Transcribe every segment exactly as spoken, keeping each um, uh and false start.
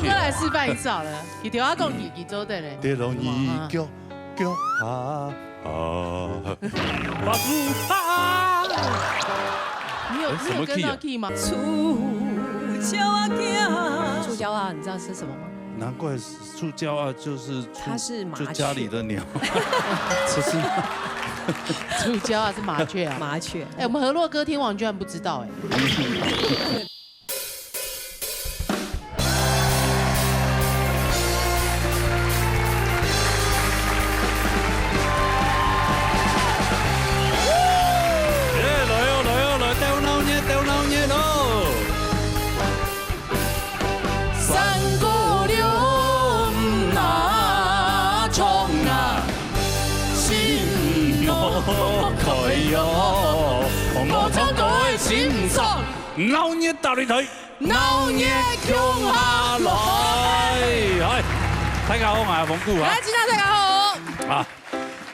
再來示範一次好了，佢頭下講佢，佢做得嘞。跌落雨腳，腳下啊。巴士啊！你有，哎，你有跟到 什么key 啊？ key 吗？触礁仔驚。触礁仔，你知道是什么吗？难怪触礁仔就是触，它是麻雀。就家里的鸟。不是吗？触礁仔是麻雀啊。麻雀。哎，我们河洛歌天王居然不知道哎。 耶，來哦，來哦，來，鬥鬧熱，鬥鬧熱哦！三姑六姆啊，唱啊，心莫開哦，莫唱歌个心酸。 鬧熱打擂台，鬧熱共下來。嗨，大家好，𠊎係風牯啊。來，今天大家好。啊，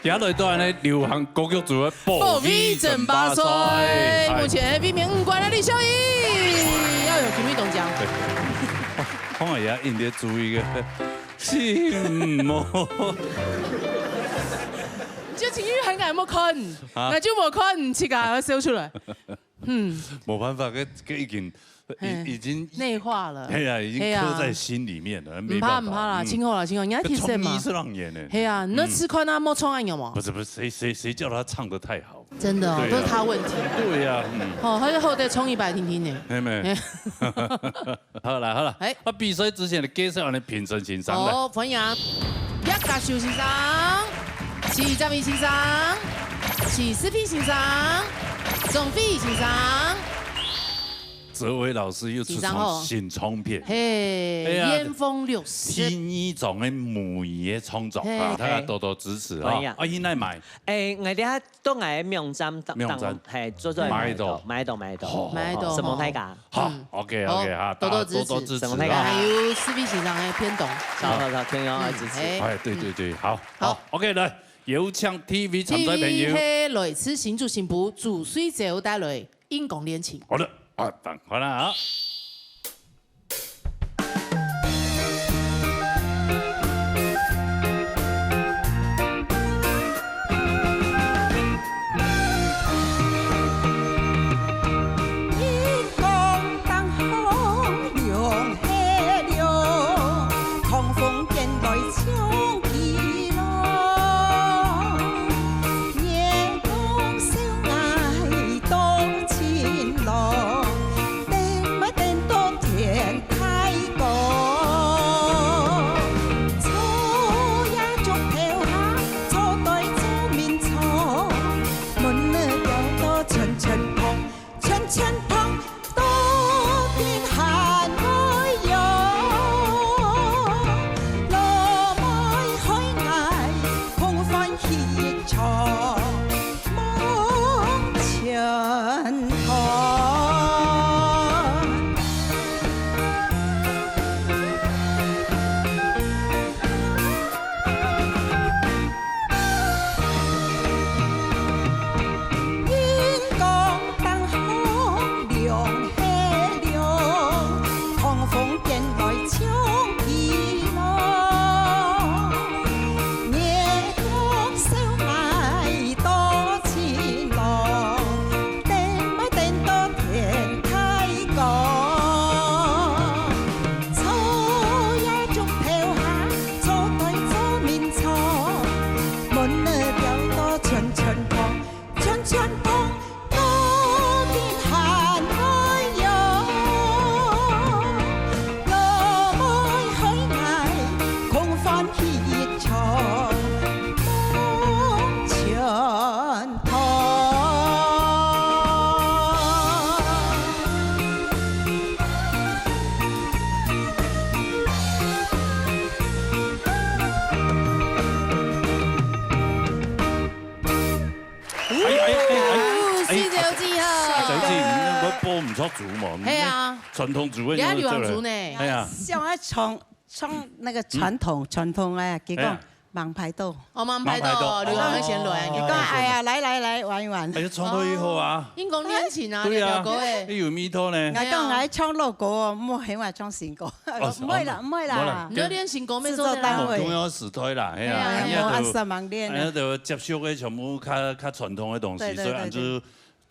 今日來到咱个流行歌曲組个保衛戰巴塞。保衛戰巴塞。嗨。目前个衛冕五冠个李孝儀，要有金曲銅獎。對。我也應該注意个，是無？就情緒很感，有沒有看？啊。那就沒有看，自家要笑出來。 嗯。無辦法，這，這已經，已，嘿，已經，內化了。哎呀，已經，嘿啊。刻在心裡面了，沒辦法。毋怕，毋怕啦，嗯。盡好啦，盡好，你愛提示嘛。這創意是讓人呢。嘿啊，你那試看啊，嗯。莫創啊，有無？不是，不是，誰，誰，誰叫他唱得太好？真的哦，對啊。都是他問題。對啊，嗯。哦，他就好歹衝一百聽聽呢。嘿咩？嘿。好啦，好啦，哎。啊，比賽之前呢，介紹𠊎等評審先生來。好，歡迎葉家修先生、徐哲偉先生、徐世飛先生、鍾飛先生。 哲偉老師又出唱新唱片。先生好。嘿，哎呀，艷風六十。第二張个母語个創作啊，嘿。大家多多支持啊。哎呀。啊，現在買。哎，𠊎這下到𠊎个網站當，網站。當，嘿，做做買得到。買得到，買得到，買得到。好，好，好。承蒙大家。好，嗯。OK，OK，好，好，多多支持。大家多多支持啊。承蒙大家。還有世飛先生个片段。好，好，好，聽眾愛支持。嗯，哎。哎，對，對，對，好，好。好，OK，來，有請T V參賽朋友。T V係來自新竹新埔，主水酒帶來。 硬功練琴。好的，啊，等會啦啊。哎，哎，哎，哎，哦，哎，四條字哈。四條字，你那個播毋著族嘛？係啊。傳統族的也有人做了。流行族呢。哎呀。想要唱，唱那個傳統，嗯。傳統哎，佢講，哎呀。吂排到。哦，吂排到，吂排到。流行个先來，哦。佢講：「哎呀，來來來，玩一玩。」哎呀，唱到以後啊。哦，應該年輕啊，對啊，你表哥誒。你有味道呢。𠊎講：「𠊎唱老歌哦，莫喊𠊎唱新歌。」哦，毋會啦，哦，毋會啦。毋會啦。你要練新歌，沒做得啦。製作單位。中央時代啦，哎呀，哎呀，哎呀，哎呀，無恁煞猛練啊。哎呀，就接觸个全部較，較傳統个東西，對，對，所以俺就，對，對。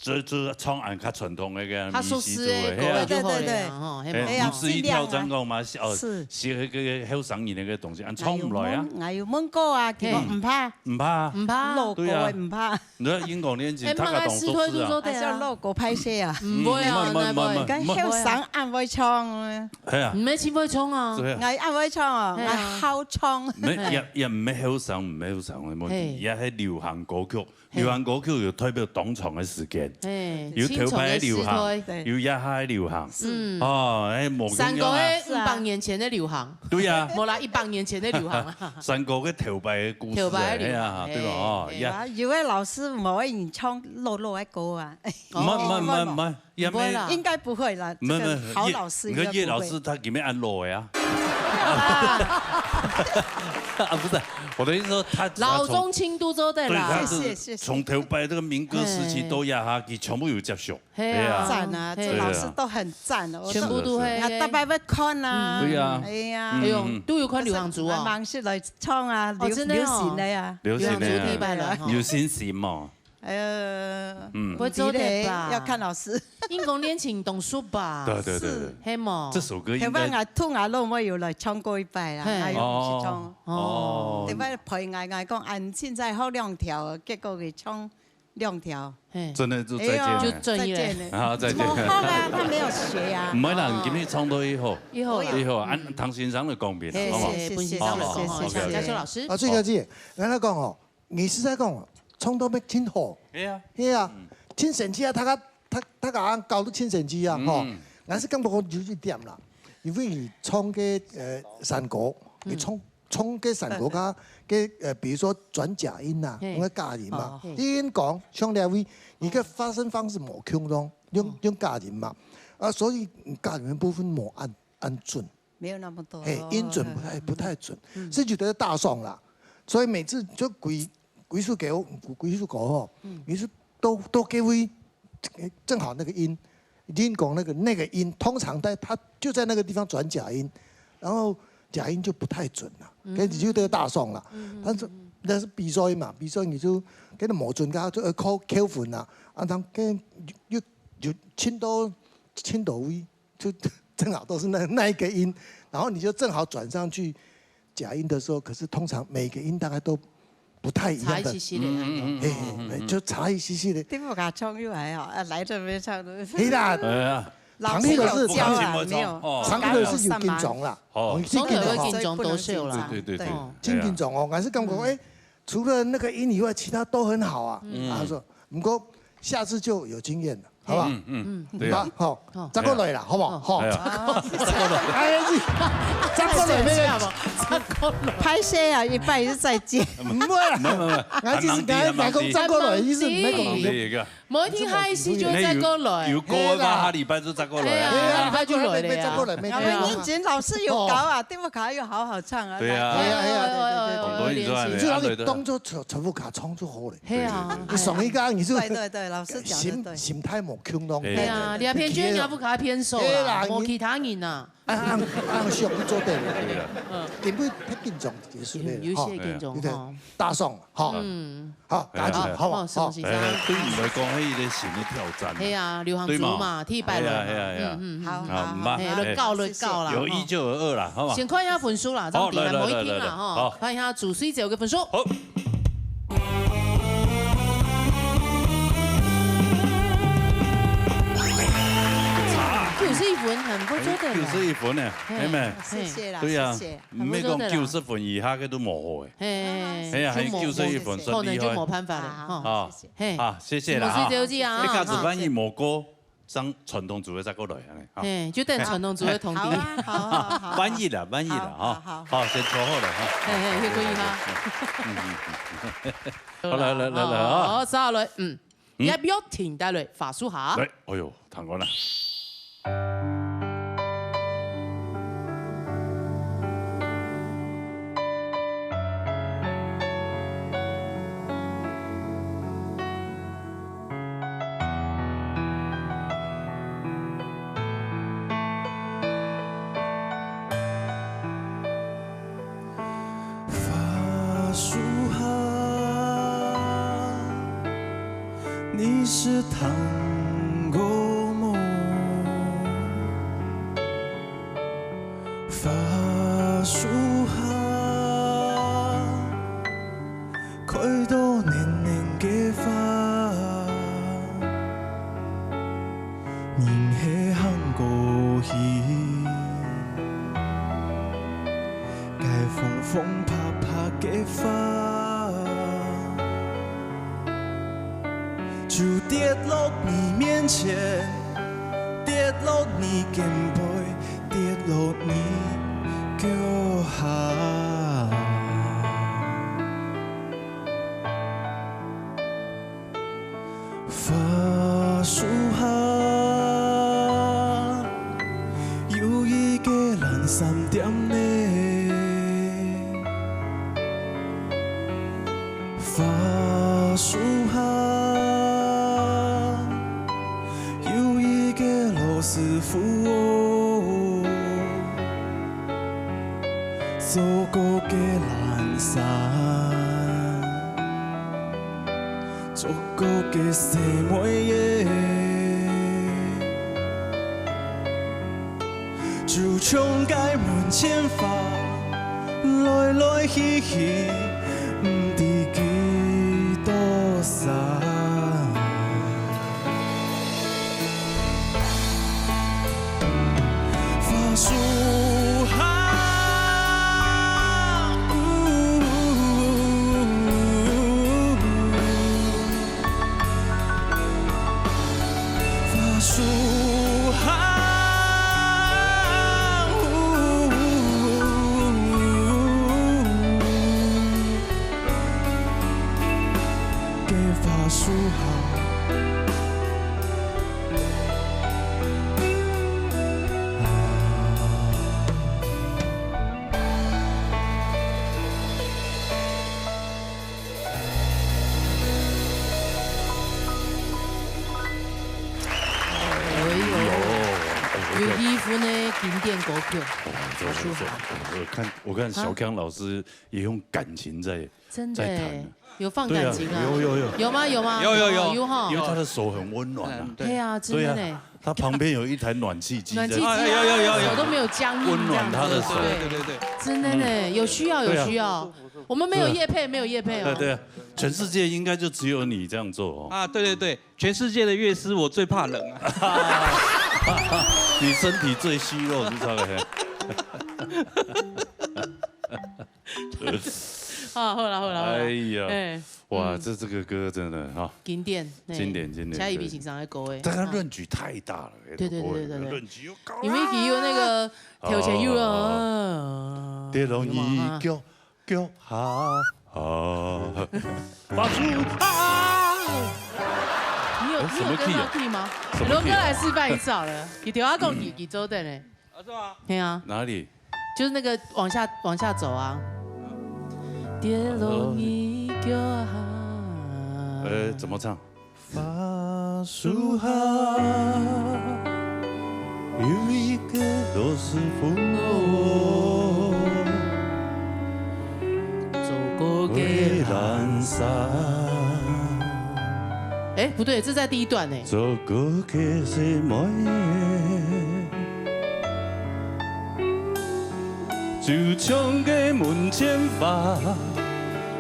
就，就唱俺較傳統个該个，較熟悉个歌就好了，嘿啊。嘿，毋使去挑戰講嘛，哦，是。學該个後生人个東西，俺唱毋來啊。𠊎有問過啊，佢講毋怕。毋怕。毋怕。老歌个毋怕。對啊。你看英國年輕，哎，他个動作是啊。還是老歌歹勢啊。毋會啊，嗯，毋會，毋會，毋會。該後生恁會唱啊。係啊。毋係真會唱啊。對啊。𠊎恁會唱哦，嘿啊。𠊎好唱。毋係，也，也毋係後生，毋係後生个問題，嘿。也係流行歌曲。 流行歌曲有代表當長个時間，嘿，有頭擺个流行，青春个時代。有這下个流行。嗯。哦，哎，無共樣啊。山歌个五百年前个流行。對啊。無啦，一百年前个流行啦。山歌个頭擺个故事，頭擺个流行，係啊，對吧？哦，嘿。也。哎呀，有个老師無愛你唱老老个歌啊。毋係，毋係，毋係，毋係，也毋會啦。應該不會啦，毋係，這個好老師應該不會。葉，你看葉老師他裡面安老个啊。沒有啦。啊，不是，我的意思說他，他從老中青都做得啦。對，他是謝謝，謝謝。從頭擺這個民歌時期到這下，佢全部有接觸。嘿啊。對啊。讚啊，嘿。這老師都很讚哦。全部都會。啊，大家會看啊。嗯。對啊。哎呀。哎喲，嗯。都有看流行族啊。忙起來唱啊，哦，流，真的哦。流行个呀。流行个呀。流行族地帶了哈。有信心哦。呃，嗯。不會做得吧？要看老師。英國戀情當熟吧？對，對，對，對。是。係無？這首歌應該頭擺𠊎同𠊎老妹有來唱過一擺啦，嘿。𠊎有去唱。哦。哦。頭擺陪𠊎，𠊎講，啊，你凊彩學兩條，結果佢唱 兩條。嘿。真的就再見了。哎喲，就轉去了。再見了。啊，再見了。無好啊，他沒有學啊。毋會啦，哦。你今日唱到以後。以後啦。以後，啊，唐先生來講別啦，嘿，好嗎？嘿，本先生來講，好，好，好，OK，OK。好，嘉秋老師。啊，最後一个，𠊎來講哦，你實在講哦，唱到要真好。係啊。係啊，嗯。真神奇啊，他个，他，他个人教到真神奇啊，吼。嗯。但是感覺講有一點啦，因為你唱个，呃，山歌，你唱 唱个山歌較，个，呃，比如說轉假音啊，嘿。用个假音嘛。哦。你講，像這位，你个發聲方式無共樣，用，哦。用假音嘛。啊，所以假音的部分無恁，恁準。沒有那麼多。嘿，音準不太，哦。不太準。嗯。所以就得大songs啦。所以每次就歸，歸首歌，歸首歌吼，嗯。每次都，都給我，正好那個音，你講那個，那個音，通常在，它就在那個地方轉假音。 然後假音就不太準了，嗯。可是就得大songs了。嗯，嗯，但是，嗯。但是比賽嘛，比賽你就跟著無準，就要扣，扣分啊。啊，然後跟，又，又，又，唱到，唱到位，就正好都是那，那一個音，然後你就正好轉上去假音的時候，可是通常每個音大概都 不太一樣的。差一些些的。嗯，嗯，嗯，嗯，嗯。嘿，就差一些些的。聽不卡唱又還好，啊，來這邊唱都是。嘿啦，哎呀。老師有教啊，唐那個是，沒有。哦。唐那個是有緊張啦。哦。有緊張哦。上台會緊張多少啦。對，對，對，對。哦。真緊張哦，還是感覺，嗯。哎，除了那個音以外，其他都很好啊。嗯。啊，說，不過下次就有經驗了。 好不好？嗯，嗯，嗯。對啊。好，好，好。再過來啦，好不好？好。好。哎呀。哎，是，再過來，那個，歹勢啊，一般是再見。毋會啦。沒有，沒有，沒有。哎，就是剛才講再過來，意思毋係講，對，對，對。某一天開始就再過來。有，有過个話，下禮拜就再過來啊。哎呀，下禮拜就來了呀。再過來，沒關係。我們以前老師有教啊，哦。對不卡又好好唱啊。對啊。哎呀，哎呀，對，對，對，對。很多人都在那邊，最好你動作全，全部卡唱就好了。 係啊。對，對，對。你上一個你就，對，對，對，老師講得對。心，心態無共樣。係啊，你也偏見人家不可以偏手啦，係啦，無其他人啊。你，啊，啊，啊，想去做得了。對啦。嗯。因為太緊張結束了，有，有些緊張吼。吼，對不對？大songs，吼。嗯。好，加緊，哎，哎，好不好？好，好。哎，對你來講，係一個新的挑戰啊。係啊，流行族嘛，對嘛？第一擺來嘛。係啊，係啊，係啊。嗯，嗯，嗯。好，啊，好，好。嘿，好，來告，來告啦，有一就有二啦，好吧？先看一下分數啦，好，這樣比較無一定啦，來，來，來，來，來，吼。好。看一下主持者个分數。好。 九十一分，很不錯的呢。哎，九十一分呢，嘿，係咩？謝謝啦，對啊，謝謝。毋係講九十分以下个都無好誒。嘿，哎呀，還有九十一分，算厲害。可能就無辦法了，哈。啊，謝謝。嘿。啊，謝謝啦，哈。我是周記啊，一開始萬一無過，上傳統組的再過來，恁樣，哈。嘿，就等傳統組的通知。好啊，好啊，好啊。萬一啦，萬一啦，哈。好，好，好。好，先坐好了，哈。嘿，嘿，就可以哈。嗯，嗯，嗯。好，來，來，來，來，啊。好，坐落來，嗯。 嗯？葉玉婷帶來花樹下。來，哎喲，聽講啦。識聽過無？花樹下，開到嫩嫩个花，人係行過去，該紅紅白白个花。 就跌落你面前，跌落你肩背，跌落你腳下。花樹下，有一個懶散店呢。 花樹下，有一個老師傅哦，做過个懶散，做過个細妹耶。 就像該門前花，來來去去，毋知幾多儕。花樹下， 花樹下，个花樹下。哎呦，有氣氛的經典歌曲，哦，這個不錯。我看，我看小康老師也用感情在，真的耶，在彈啊。有放感情啊。對啊，有，有，有。有嗎？有嗎？有，有，有。有哈。因為他的手很溫暖啊。嗯，對。對啊，真的呢。對啊，他旁邊有一台暖氣機在，暖氣機啊，哎，有，有，有，有。手都沒有僵硬這樣子。溫暖他的手。對，對，對，對。真的呢，嗯。有需要，有需要。對啊。我們沒有業配，沒有業配哦。對，對啊，全世界應該就只有你這樣做哦。啊，對，對，對。 全世界的樂師，我最怕冷啊。你身體最虛弱，你知道嗎？啊，好啦，好啦，好啦。哎呀，哎，哇，嗯。這，這個歌真的哈，經典，哎，經典，經典，這一批欣賞的歌，哎，但它哦。Range太大了，對，對，對，對，對，對。Range又高啊。因為佢有那個調前又啊，哦。跌落你腳， 腳下啊，花樹下。你有，哎，你有跟到 key 嗎？什麼key啊？什麼key啊？龍哥來示範一次好了，你等下講你，你做得呢？啊，是嗎？對啊，哪裡？就是那個往下，往下走啊。跌落你腳下。呃，怎麼唱？ 花樹下，有一個老師傅哦，做過个懶散。哎，不對，這在第一段呢。做過个細妹，就像个門前花，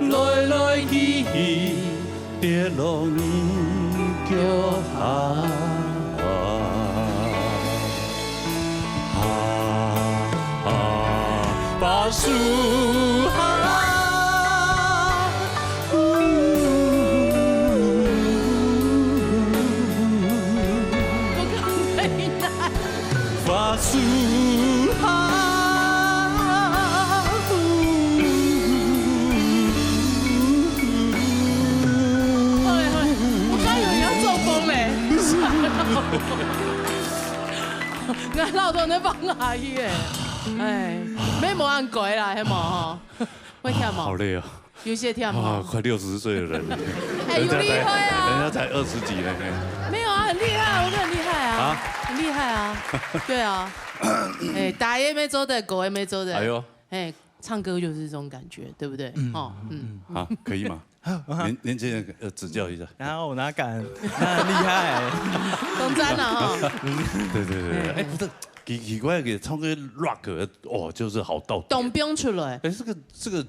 來來去去， 跌落你腳下。啊，啊，花樹下。不可以啦。 花樹下。好嘞，好嘞，我剛以為你要中風嘞。𠊎老早在放下去耶。哎，沒無恁乖啦，係無吼？會忝無？好累哦。 有些忝哦。啊，快六十歲的人，哎，有厲害啊。人家才，人家才二十幾呢，嘿。沒有啊，很厲害啊，我覺得很厲害啊。啊？很厲害啊。對啊。哎，大也沒做得，狗也沒做得。哎呦。哎，唱歌就是這種感覺，對不對？嗯，哦，嗯。嗯，嗯。好，可以嗎？年年轻人呃指教一下。然后我哪敢，那很厉害。当真啊，对对对对，哎，不是，奇奇怪怪唱个 rock 的，哦，就是好到底。当兵出来。哎，这个这个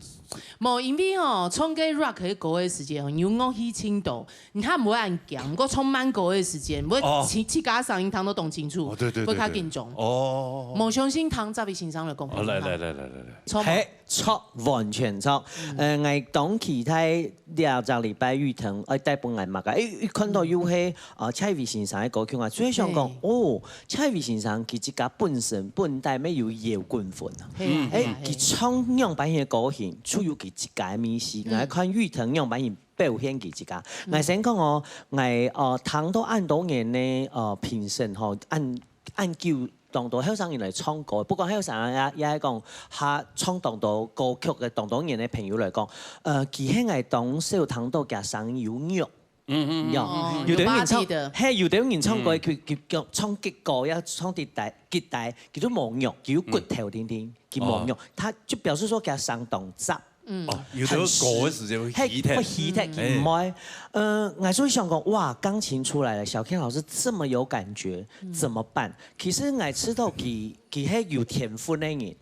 无，因为吼，唱个 rock 个歌的时间，有乐器程度，你看不会很强，不过唱慢歌的时间，我哦自自家声音听都当清楚，哦，对对对，会较紧张。哦，无相信听这位先生来讲，哦，来来来来来来，唱嘿，错，完全错。呃，我当期待两隻禮拜玉騰，哎，帶本來嘛个，哎，一看到有嘿，啊，蔡依林先生的歌曲啊，所以想講，哦，蔡依林先生佢自家本身本帶乜有搖滾魂啊。嘿啊，哎嘿啊，，佢唱樣板型个歌型，就有佢自家个味緒。嗯我看玉騰樣板型表現佢自家。我先講哦，我哦，聽到恁多年呢，呃，評審吼，恁恁久當多後生人來唱歌，不過後生人也也係講，下唱當多歌曲个當多年个朋友來講，呃，佢係𠊎當少聽到佢聲音有肉。嗯嗯，有，哦有的人唱有body的，嘿，有的人唱歌，佢佢佢唱吉歌，要唱吉他，吉他，佢都無肉，佢有骨頭定定，佢無肉，他就表示說佢聲當雜。哦，有的歌的時間會嘿，起跳會，起跳，哎佢毋會。呃，我所以想講，哇，鋼琴出來了，小Ken老師這麼有感覺，怎麼辦？其實我知道佢佢係有天分的人，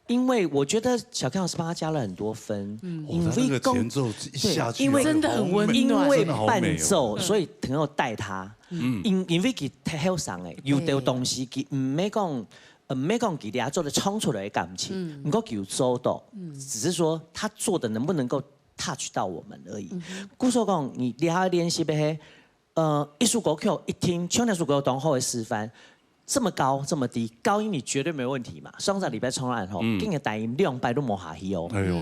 因為我覺得小Ken老師幫他加了很多分，哦因為講他那个前奏一下去，對因為真的很溫暖因為真的好美哦伴奏，所以朋友帶他，因因為佢太後生哎，有的東西佢毋係講。毋係講佢這做得唱出來的感情，毋過佢有做到，只是說他做的能不能夠 touch 到我們而已。故所講，你這下練習个係，呃，一首歌曲一聽，像那首歌當好的示範，這麼高這麼低，高音你絕對沒問題嘛。上隻禮拜唱完吼，今日低音兩擺都無下去哦。哎呦，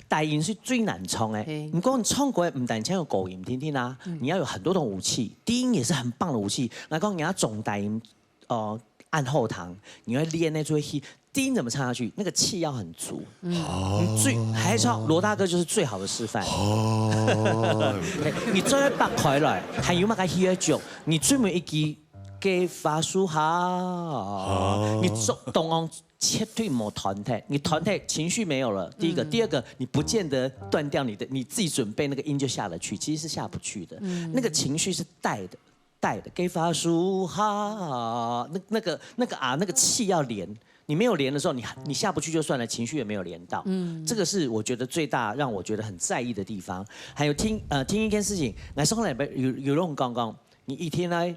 低音是最難唱的嘿，毋過你唱歌毋單淨有高音定定啊，你要有很多種武器，低音也是很棒的武器。來講，你要中低音，呃，按後堂，你要練那出氣，低音怎麼唱下去？那個氣要很足。哦你最還唱羅大哥就是最好的示範。哦，嘿，你最愛擘開來，還有麼个氣愛足？你最尾一句给法術哈，你做東方絕對無斷忒，你斷忒情緒沒有了。第一個，第二個，你不見得斷掉你的，你自己準備那個音就下得去，其實是下不去的。那個情緒是帶的，帶的，给法術哈，那那個那個啊，那個氣要連。你沒有連的時候，你你下不去就算了，情緒也沒有連到。嗯，這個是我覺得最大讓我覺得很在意的地方。還有聽呃聽一件事情，來上禮拜有有人講講，你一天來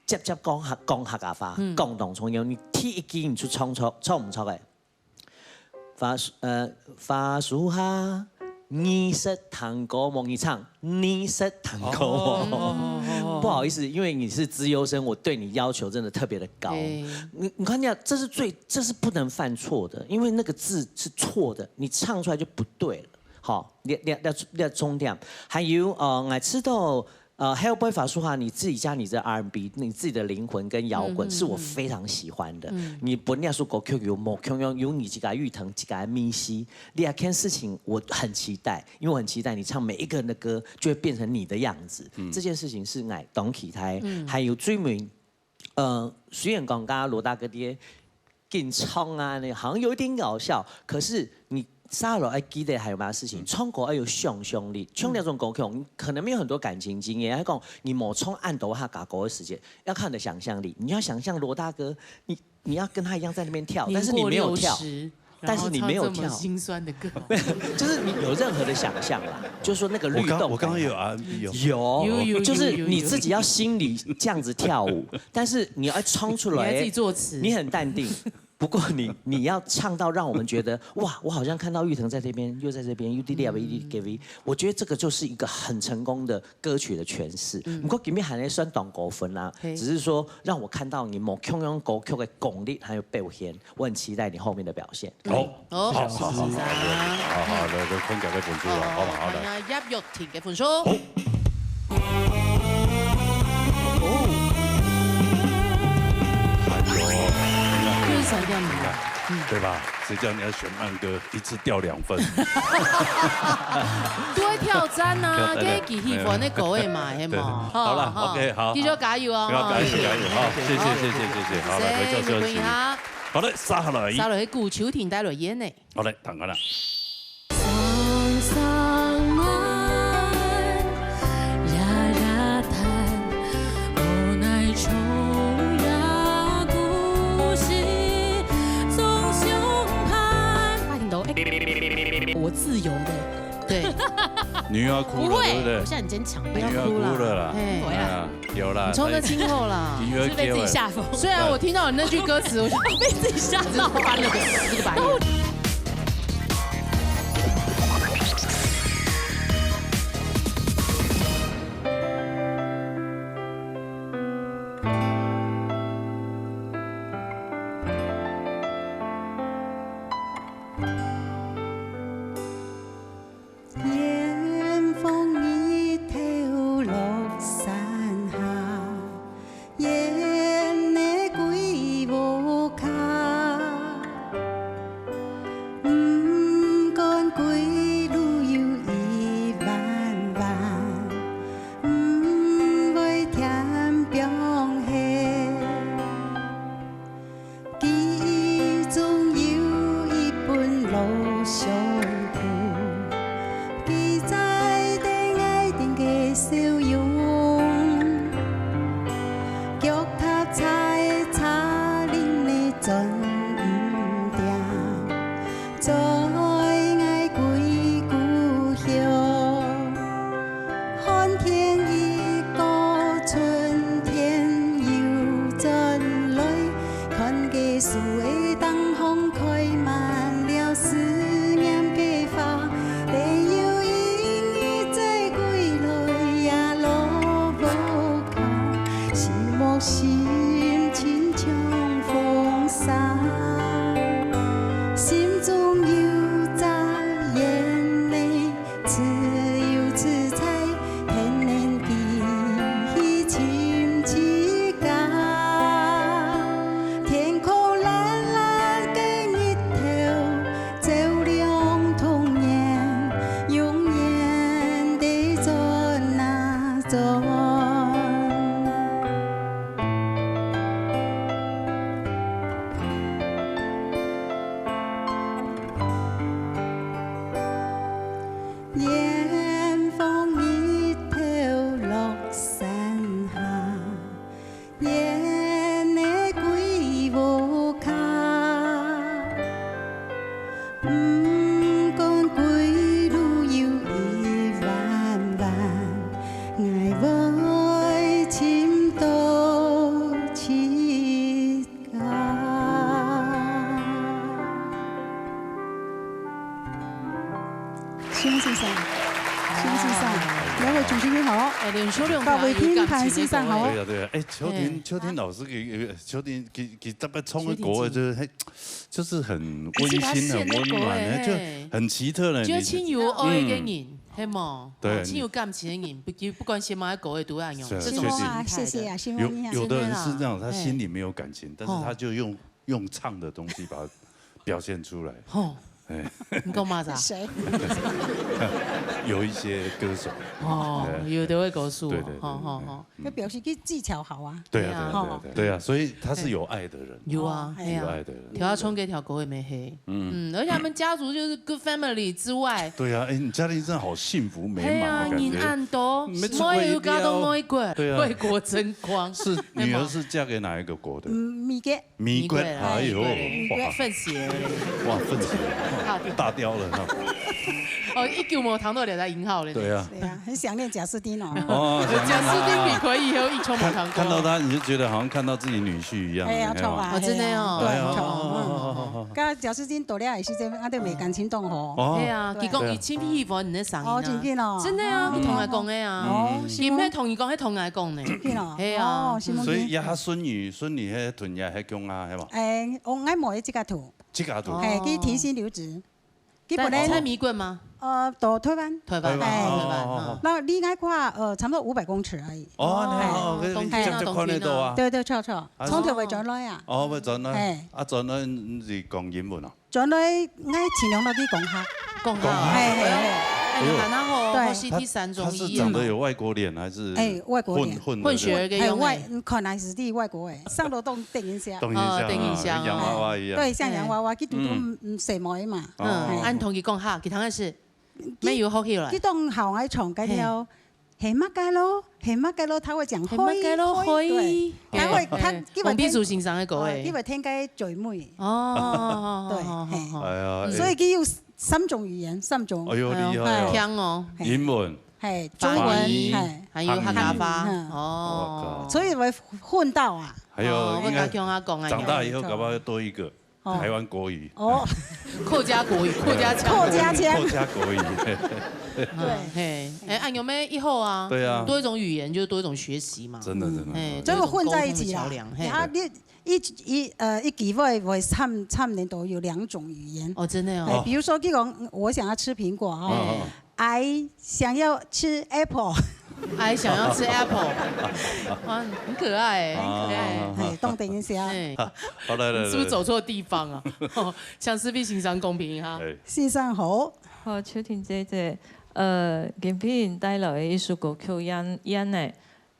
接接講客講客家話，講當重要，你第一句你就唱錯唱毋錯个。法呃法術哈，你識聽歌無？你唱，你識聽歌無？不好意思，因為你是資優生，我對你要求真的特別的高。哎你你看見，這是最這是不能犯錯的，因為那個字是錯的，你唱出來就不對了。好，你你你你重點，還有呃，我知道呃，還有不會法術哈，你自己加你的 R and B，你自己的靈魂跟搖滾是我非常喜歡的。你本來說歌曲有某共樣有你自家玉騰自家的味緒，這件事情我很期待，因為我很期待你唱每一個人的歌就會變成你的樣子，這件事情是我當期待。還有最尾，呃，雖然講剛剛羅大哥爹緊唱啊，那好像有一點搞笑，可是你下來愛記得還有麼个事情，唱歌愛有想像力，像那種歌曲，你可能沒有很多感情經驗，還講你無唱恁多客家歌的時間，要看你的想象力，你要想象羅大哥，你你要跟他一樣在那邊跳，但是你沒有跳。年過六十，但是你沒有跳然後唱這麼心酸的歌，就是你有任何的想象啦，就是說那個律動感啊。我剛我剛剛也有 R and B 哦，有，有有有就是有有你自己要心裡這樣子跳舞，但是你要唱出來，你還自己作詞你很淡定。不過你你要唱到讓我們覺得哇，我好像看到玉騰在這邊，又在這邊，又滴滴答答，滴滴答答。我覺得這個就是一個很成功的歌曲的詮釋。不過今天還在算當高分啦，嘿只是說讓我看到你某共樣歌曲的功力還有表現，我很期待你後面的表現。好，好，好好好，先生好好，來來，分享个分數啊，好嘛，好來。看下葉玉婷个分數，哎呦，又是三點五。對吧？誰叫你要選慢歌，一次掉兩分？都會挑戰啊，挑戰這係喜歡的歌的嘛，係對嘛？好了哈，OK，好繼續加油哦，要加油加油，好，謝謝謝謝謝謝，好，來回到消息。一下，好的，接下來，接下來係古秋婷帶來演的。好來，等看啦。常常愛我自由的。对，你又要哭了，不会，对不对我？现在很坚强，不你又要要哭啦。哭了啦。嘿，哎呀，有啦，你冲着他今后啦，你又要是被自己给我吓疯。虽然我听到你那句歌词，我就被自己吓到。翻了个十个白眼。远方日头落山下，雁仔归屋下。毋管归路有一弯弯，毋会添放下。 记忆中有一本老相簿，记载等爱情个笑容。脚踏在茶林里转毋定，再爱归故乡。 寒天已过，春天又转来，看街树个灯红开满了思念个花。但有阴雨在归来呀，落屋下，寂寞心情像风沙，心中有扎眼泪。 自由自在，天南地北寻自家。天空蓝蓝个日头，照亮童年，永远地转啊转。 远方日头落山下，雁仔归屋下。毋管归路有一弯弯，𠊎會尋到自家。 徐先生，徐先生，兩位主持人好。哎，連續兩各位聽團先生好。对呀，对呀，哎，秋婷，嗯秋婷老师给，给秋婷给给大家唱个歌，秋婷姐就是嘿，就是很温馨、很温暖的，是他寫的歌哎就很奇特的。就你親有愛个人，嗯係無？對哦，親有感情个人，不就不管什麼个歌个都會恁樣。是啊這種新峰啊，心態的謝謝啊，新峰你好。有有的人是这样，真的啦他心里没有感情，但是他就用用唱的东西把它表现出来。吼，哎，你講麼个啊？誰？有一些歌手，哦，哎有的會告訴我，对对对好好好，那表示佢技巧好啊。对啊，对啊，对啊对啊，对啊，所以他是有爱的人。有啊，哦係啊有爱。的人。頭下唱歌條歌个咩係，嗯，嗯，而且他們家族就是 good family 之外，对啊，哎，你家庭真的好幸福美係啊，滿的感覺。人恁多，沒出過妹又嫁到外國，對啊外國爭光，是女兒是嫁給哪一個國的？嗯，美國。美國，美國哎呦，美國哇，混血兒嘞，哇，混血，好大雕了哈。哦，一九無聽到你在英語咧，对啊，對啊，很想念賈斯汀哦。哦，賈斯汀你可以有一九無聽過，看看到他，你就覺得好像看到自己女婿一樣。哎呀，你看嘛錯啊，哎呀，對，哎呀錯，哦哦哦哦嗯。跟賈斯汀多了也是這邊，啊，都沒感情動吼。哦，係啊，對佢講佢真喜歡你个聲音啊，哦，真的哦。真的啊，佢同𠊎講个啊，哦，佢毋係同你講，係同𠊎講呢，真的哦。係啊哦，新聞所以呀，他孫女、孫女還同也還講啊，係吧？哎，我𠊎妹自家讀，自家讀。哦嘿，佢停薪留職，佢在本來在美國嗎？呃，到台灣。台灣，台灣哦，哦台灣，哦嗯那你愛看，呃，差不多五百公尺而已。哦，哎那哦，冬天啊這樣就看得到啊。對對，錯錯，啊從頭會轉來啊。哦，會轉來哎。啊，轉來你講英文啊？轉來，𠊎盡量落去講客。講客，哎哎哎，哎，你還好，對或是第三種他是語言長得有外國臉還是哎外國臉混混的？混血兒个樣欸，哎外，看來是第外國哎，上樓棟等一下。等一下，哦等一下啊洋娃娃一樣。對，像洋娃娃，佢讀嗯讀細妹嘛。嗯，哦恁同佢講客，佢聽个係，沒有好起來佢，當好愛唱，該條係麼个咯，係麼个咯，他會講係麼个咯，嘿，嘿對，他會他嘿基本黃必祖先生个歌呃，欸基，本聽該嘴妹。哦，對好好好嘿好哎呀，所以佢有三種語言，三種。哎喲，厲害哦！強哦！英文，嘿，中文，華語嘿，還有客家話嗯哦。所以會混到啊。還有應該哦會加強啊講啊長大以後搞不好要多一個哦台灣國語、哦，客家國語，客家腔。客家腔客，家國語。對，嘿，哎，啊，有没有以後啊？對啊多一種語言就是多一種學習嘛。真的真的，哎，這個混在一起啊多一種溝通的橋梁，嘿。然後你一一呃一期會會差差不多有兩種語言。哦，真的哎，哦。比如說，這個我想要吃蘋果哈，嗯，I想要吃 apple，哎，想要吃 apple，哇，很可愛哎，啊很可愛。哎，懂等一下。哎，好，來來來，是不是走錯地方啊？向思碧先生公平一下。哎，先生好，好，秋婷姐姐，呃，今天帶來的一首歌曲，演演呢，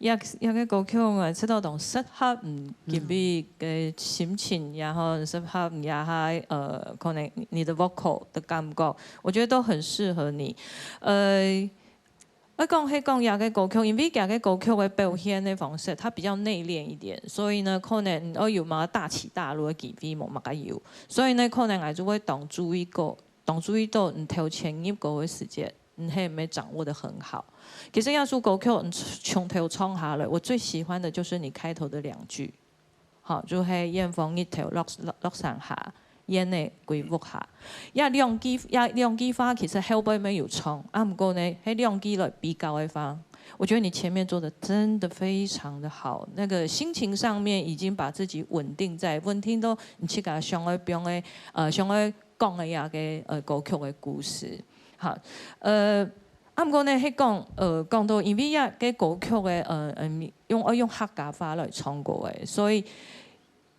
這這个歌曲啊，知道當適合嗯今天个心情，然後適合你啊，呃，可能你的 vocal 的感覺，我覺得都很適合你。呃，我講係講這个歌曲，因為這个歌曲的表現的方式，它比較內斂一點，所以呢，可能愛有麼个大起大落的機會無麼个有，所以呢，可能還是會當注意過，當注意到你頭前入歌的時節，你係毋係掌握得很好。其實這首歌曲你從頭唱下來，我最喜歡的就是你開頭的兩句。 好，就係遠方日頭落落落山下，燕仔歸屋下。這兩句這兩句話其實後背乜有唱，啊毋過呢，係兩句來比較个話，我覺得你前面做得真的非常的好，那個心情上面已經把自己穩定在，穩定到你自家想愛放个，呃，想愛講个這个呃歌曲个故事。好，呃，啊毋過呢，係講，呃，講到因為這个歌曲个，呃，嗯， 用愛用客家話來唱歌个，所以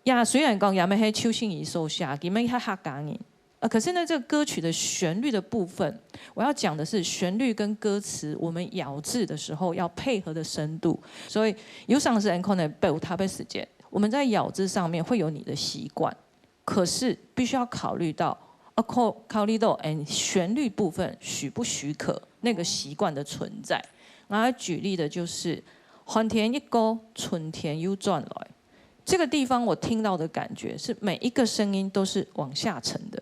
也雖然講也乜係邱信怡所寫，佢乜係客家人，呃，可是呢，這個歌曲的旋律的部分，我要講的是旋律跟歌詞，我們咬字的時候要配合的深度。所以有常時人可能表達个時節，我們在咬字上面會有你的習慣，可是必須要考慮到，啊考考慮到，嗯，旋律部分許不許可那個習慣的存在。我要舉例的就是，寒天一過，春天又轉來。 這個地方我聽到的感覺是每一個聲音都是往下沉的。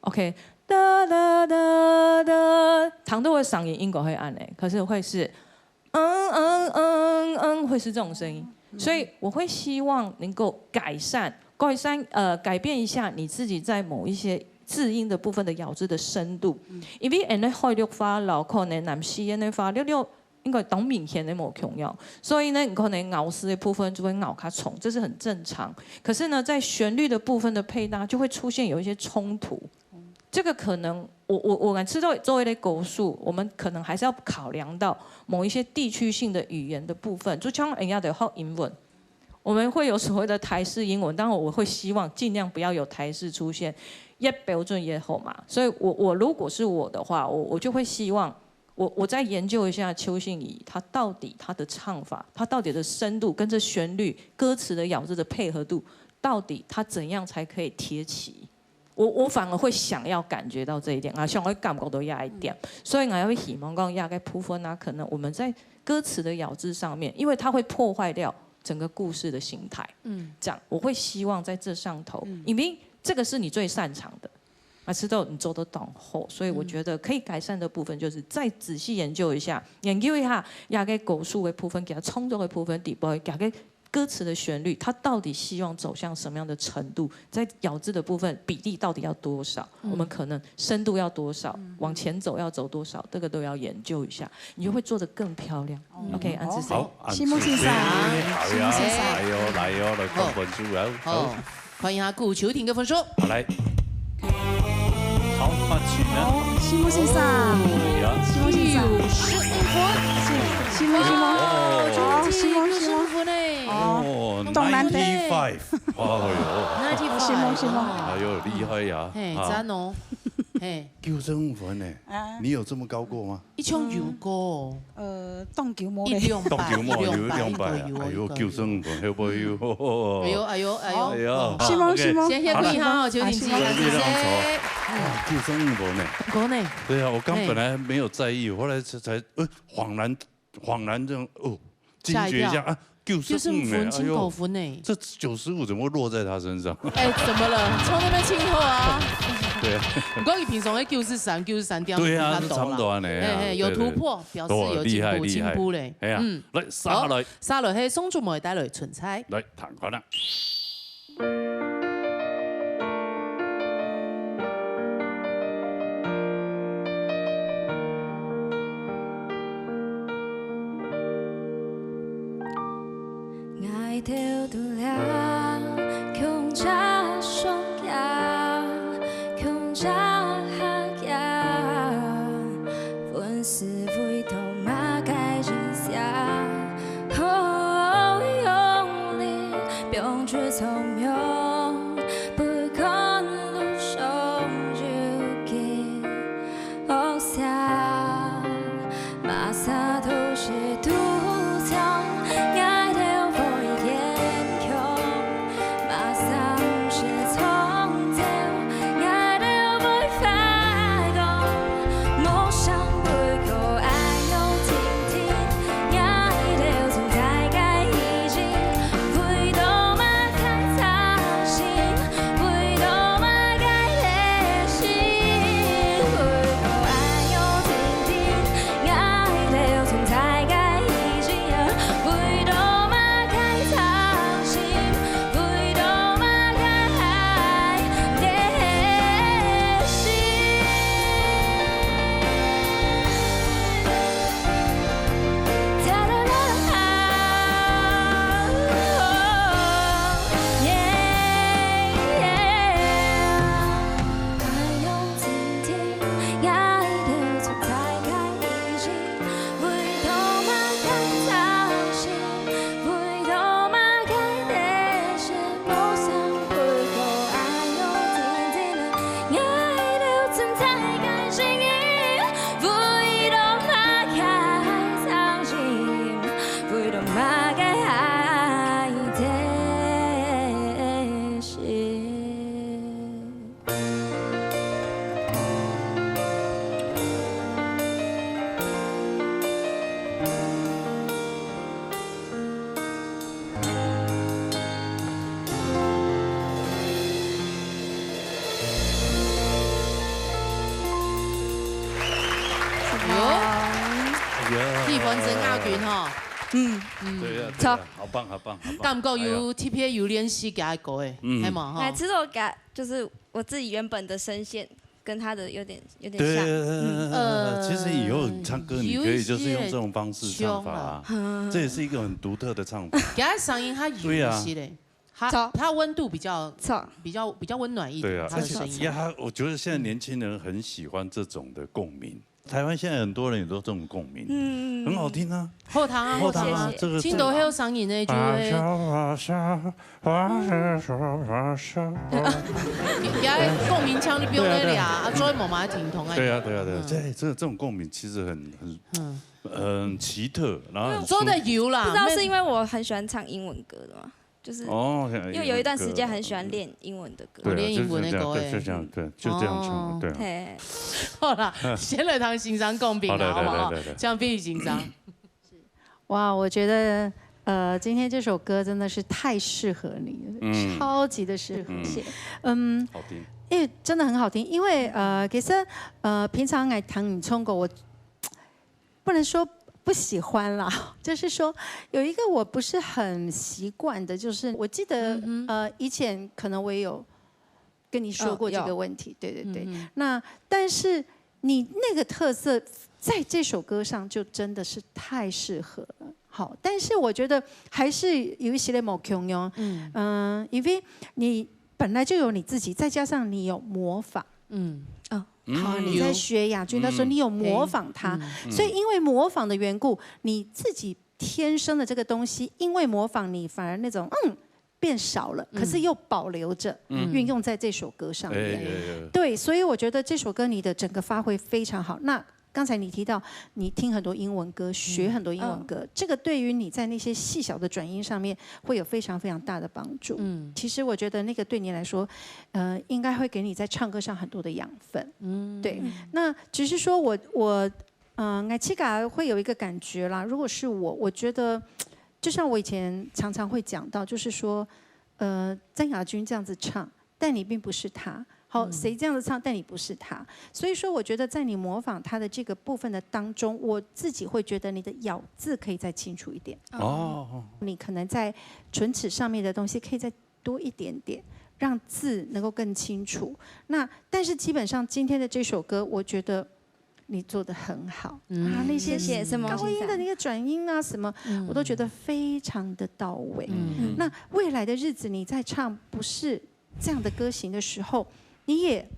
OK，噠噠噠噠，糖豆的嗓音應該會恁呢，可是會是嗯嗯嗯嗯，會是這種聲音。所以我會希望能夠改善，改善呃改變一下你自己在某一些字音的部分的咬字的深度，因為恁呢海陸話摎可能南四縣个話，略略 應該當明顯个無共樣。所以呢，你可能咬字的部分就會咬較重，這是很正常。可是呢，在旋律的部分的配搭就會出現有一些衝突。這個可能我我我感覺作為作為一個歌手，我們可能還是要考量到某一些地區性的語言的部分，就像人家的學英文， 我們會有所謂的台式英文，當然我會希望盡量不要有台式出現，越標準越好嘛。所以我我如果是我的話，我我就會希望我我再研究一下邱信怡，她到底她的唱法，她到底的深度跟這旋律、歌詞的咬字的配合度，到底她怎樣才可以貼齊？我我反而會想要感覺到這一點啊，想要感覺到這一點，所以我會希望講這個部分啊，可能我們在歌詞的咬字上面，因為它會破壞掉整個故事的形態。嗯，這樣我會希望在這上頭，因為這個是你最擅長的，啊，知道你做得當好，所以我覺得可以改善的部分就是再仔細研究一下，研究一下這個歌詞的部分，佢个創作的部分底背，佢个歌詞的旋律，它到底希望走向什麼樣的程度，在咬字的部分比例到底要多少，我們可能深度要多少，往前走要走多少，這個都要研究一下，你就會做得更漂亮。OK，恁仔細。好，承蒙先生哎呀，承蒙先生來喲來喲，來看分數啊！好，看一下顧秋婷个分數。好來，好，看起呢？好，承蒙先生，哎呀，承蒙先生，九十五分，承蒙承蒙，哦好，承蒙承蒙，分呢？哦，哦當難得，ninety five，哦承蒙承蒙，喲，哎呦，厲害呀！嘿，啊讚哦，嘿，九十五分呢？啊，你有這麼高過嗎？一共有過，呃，當久無一咧，兩百，當久無，有一兩百，兩百啊！一個有，哎呦，一個有九十五分，後背有，哎呦哎呦哎呦，哎呀，承蒙承蒙，謝謝你哈，秋婷姐，謝謝謝謝。哇，九十五分呢？過呢？對啊，我剛本來沒有在意，後來才才呃恍然恍然這樣哦，驚覺一下啊，九十五呢，九十五分，哎呦，真高分呢。這九十五怎麼會落在他身上？哎，怎麼了？從那邊親口啊？毋過佢平常个九十三、九十三點對啊，差不多啦。差不多按呢啊，嘿，嘿，有突破，對，對。表示有進步，哦，厲害，厲害。進步咧。哎呀，嗯。來，續落來。好，續落來係宋祖梅帶來《春菜》。來，聽看啊。 𠊎兜都尞，共隻雙腳，共隻下腳，問世為著麼个人寫，好用力，放出聰明，不管路上有幾 惡勢，麼儕都係堵著，𠊎兜會堅強，麼儕毋識創造，𠊎兜會發光。夢想不夠愛用盡盡，𠊎兜存在个意義，為著麼个傷心？ 為著麼个內心，為著愛用盡盡，𠊎兜存在个意義，為著麼个傷心，為著麼个內心。 哎呀，氣氛真押韻吼。嗯，嗯。對呀，對呀，好棒，好棒，好棒。感覺有特別有練習佢个歌誒，嗯。係無吼？哎，其實我感，就是我自己原本的聲線跟他的有點，有點像。對，嗯。呃，其實以後唱歌你可以就是用這種方式唱法啊，有一些腔啦。這也是一個很獨特的唱法。佢个聲音較有一些嘞。對呀。 它，它溫度比較，比較，比較溫暖一點，對啊，它的聲音。而且，呀，我覺得現在年輕人很喜歡這種的共鳴。台灣現在很多人也都這種共鳴，嗯。很好聽啊。好聽啊，好聽啊，好聽啊。這個，聽著會有聲音的就會。你，你愛共鳴腔，你不用那裡啊，對啊，對啊。啊，做麼个無聽懂啊？對啊，對啊，對啊，嗯。這，這，這種共鳴其實很，很，嗯。很奇特，然後很舒服。做得有啦，不知道是因為我很喜歡唱英文歌的嗎？ 就是，哦，因為有一段時間很喜歡練英文的歌。對啊，練英文的歌，就是這樣，對，就這樣，對，就這樣唱，哦。對啊。嘿。好啦，先來聽先生共鳴啊，好，好不好？來，來，來，來，來。像碧玉先生。哇，我覺得，呃，今天這首歌真的是太適合你了，嗯。超級的適合。嗯。謝謝。嗯，好聽。因為真的很好聽，因為，呃，其實，呃，平常來聽你唱歌，我 不能說不喜歡啦，就是說有一個我不是很習慣的，就是我記得，嗯哼。呃，以前可能我也有跟你說過這個問題，哦，有。對，對，對。嗯哼。那但是你那個特色在這首歌上就真的是太適合了。好，但是我覺得還是有一些的無共樣。嗯。嗯，因為你本來就有你自己，再加上你有模仿。嗯。哦。 好，嗯。你在學亞軍，有。他說你有模仿他，嗯。嗯。所以因為模仿的緣故，你自己天生的這個東西，因為模仿你反而那種，嗯，變少了，嗯。可是又保留著，嗯。運用在這首歌上面。哎，哎，哎。對，所以我覺得這首歌你的整個發揮非常好。那剛才你提到你聽很多英文歌，學很多英文歌，嗯。這個對於你在那些細小的轉音上面會有非常非常大的幫助。嗯。其實我覺得那個對你來說，呃，應該會給你在唱歌上很多的養分。 嗯。對，那只是說我，我，呃，𠊎自家會有一個感覺啦，如果是我，我覺得，就像我以前常常會講到，就是說，呃，曾雅君這樣子唱，但你並不是她，好，嗯。谁这样子唱，但你不是他。所以说，我觉得在你模仿他的这个部分的当中，我自己会觉得你的咬字可以再清楚一点。哦。你可能在唇齿上面的东西可以再多一点点，让字能够更清楚。那，但是基本上今天的这首歌，我觉得你做得很好。嗯。啊，那些谢谢，沈梦先生。高音的那个转音啊什么，嗯。我都觉得非常的到位。嗯。那未来的日子你在唱不是这样的歌型的时候，你也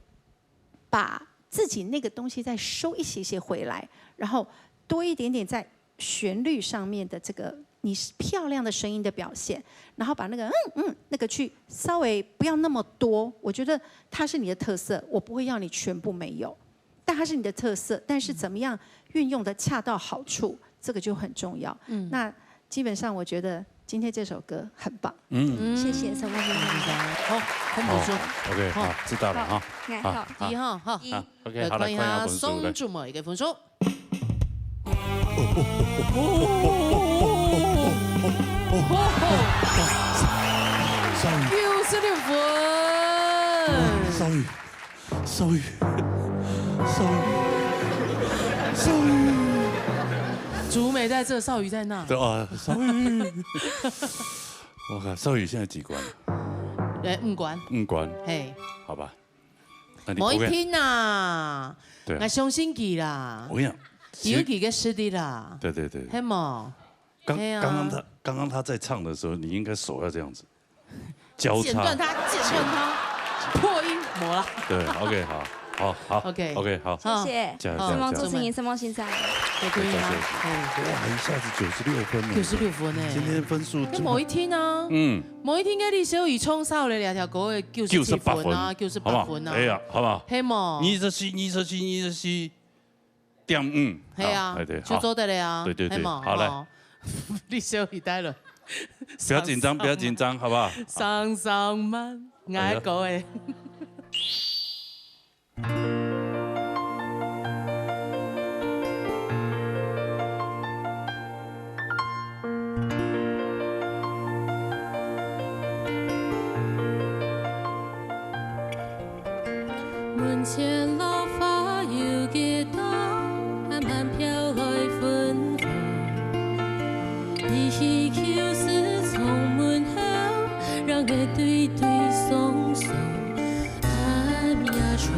把自己那个东西再收一些些回来，然后多一点点在旋律上面的这个你是漂亮的声音的表现，然后把那个嗯嗯那个去稍微不要那么多，我觉得它是你的特色，我不会要你全部没有，但它是你的特色，但是怎么样运用的恰到好处，这个就很重要。嗯。那基本上我觉得今天这首歌很棒。嗯。谢谢陈光先生。好，看不出。好，OK，好。好，知道了哈。好，好。好，好。一哈，好。一。好，OK，好，来看一下分数，来。双主某一个分数。少宇。九十六分。少宇。 少宇，少宇，少宇。竹梅在这，少宇在那。对啊，少宇。我看少宇现在几关了？哎，五关。五关。嘿。好吧。那你不会，莫一听啊，对啊。我相信佢啦，我跟你讲，其实有佢个实力啦，对对对，嘿无？刚，嘿啊。刚刚他，刚刚他在唱的时候，你应该手要这样子。 交叉。剪断它，剪断它，破音，没了。对，OK，好，好，好，OK。OK，好。好。谢谢。加油，好。加油，沈梦主持人，加油。沈梦先生。对，可以吗？对，对，对。哎，哇，一下子九十六分呢。九十六分呢。今天分数那某一天啊，嗯。某一天个李小雨冲上来两条狗的九十七分啊，九十八分啊。好不好？哎呀，好不好？嘿嘛。二十四，二十四，二十四。 点五。嘿啊，好，哎，对，就做得了啊，好。对，对，对，嘿嘛，好，来。吼。你小雨带了。不要紧张，不要紧张，好不好？上上慢，哎呀。我个。门前老花有几多，慢慢飘来芬芳。一起就是窗门后，让我对对双双。暗夜中，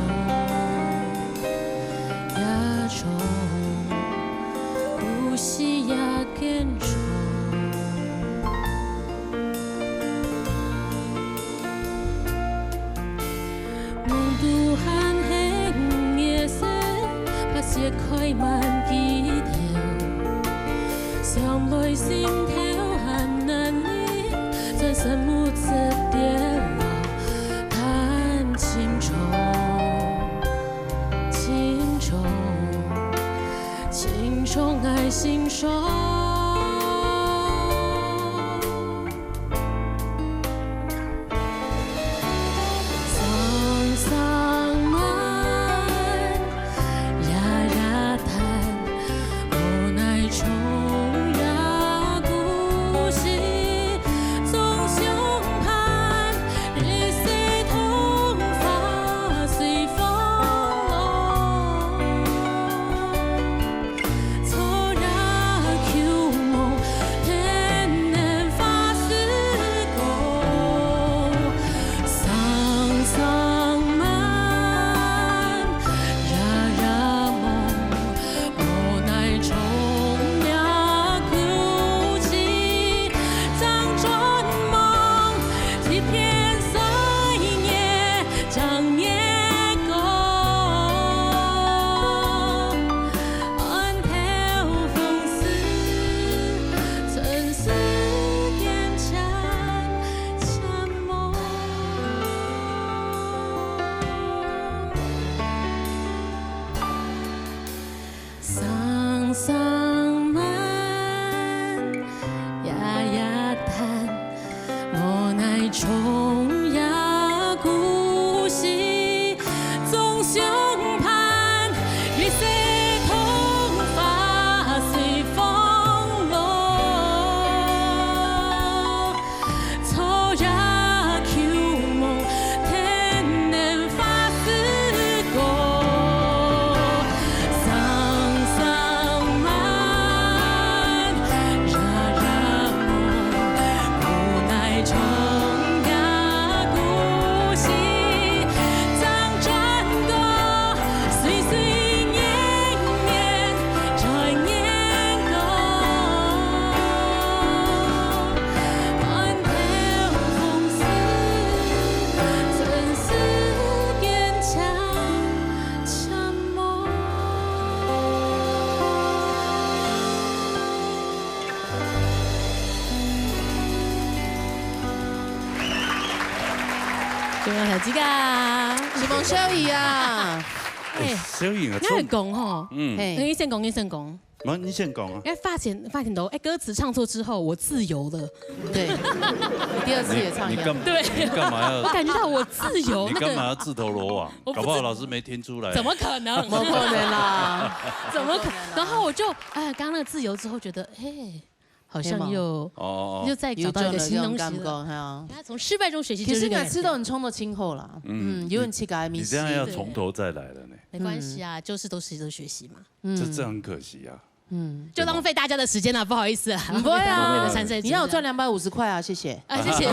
夜中，不息夜更长。 梦都还很夜色，白雪开满枝头。想来心头还难离，转身目汁跌落，叹情长，情长，情长爱心伤。大家，希望小雨啊，哎，小雨啊，你愛講吼，嗯，嘿，你先講，你先講。那你先講啊。哎，發現發現到，哎，歌詞唱錯之後，我自由了。对，你第二次也唱一样。你干对，你干嘛要？我感觉到我自由，你那个干嘛要自投罗网？我不搞不好老师没听出来。怎么可能？没可能啦。怎么可？然后我就哎，刚刚那个自由之后，觉得哎，好像又哦又再找到一个新东西感觉了。哈。他从失败中学习，其实每就是这个感觉次都很冲的今后啦，嗯，有很气概的你这样要从头再来了呢，没关系啊，就是都是都学习嘛，这这很可惜啊。嗯，就浪费大家的时间了，不好意思啊，不会啊浪费大家的时间，你要有赚两百五十块啊，谢谢。啊，谢谢，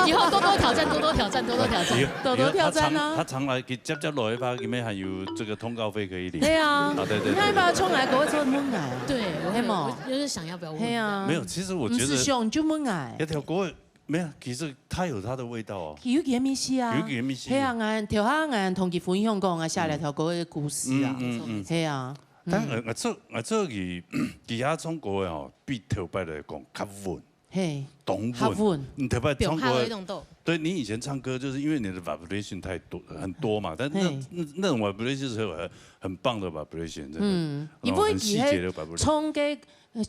以后多多挑战，多多挑战，多多挑战。多多挑战啊他常他常来给接接落去，他里面还有这个通告费可以领。对啊，啊，对对你看你把对。他冲来，给我做问哎，对，我黑毛我就是想要不要问？对啊，没有，其实我不是觉得凶就问哎那，条歌没有，其实它有它的味道哦。有点没戏啊，有点没戏黑啊，俺调下俺同佢分享讲啊，下来条歌的故事啊，嗯嗯嗯黑啊，但我我做我做佢其他唱歌的哦，比头摆来讲较稳，嘿，懂较稳你头摆唱表哈了一歌，种豆，对你以前唱歌就是因为你的 vibration 太多很多嘛，但那嘿那那种 vibration 是很很棒的 vibration，真的，嗯，然后很细节的 vibration。唱个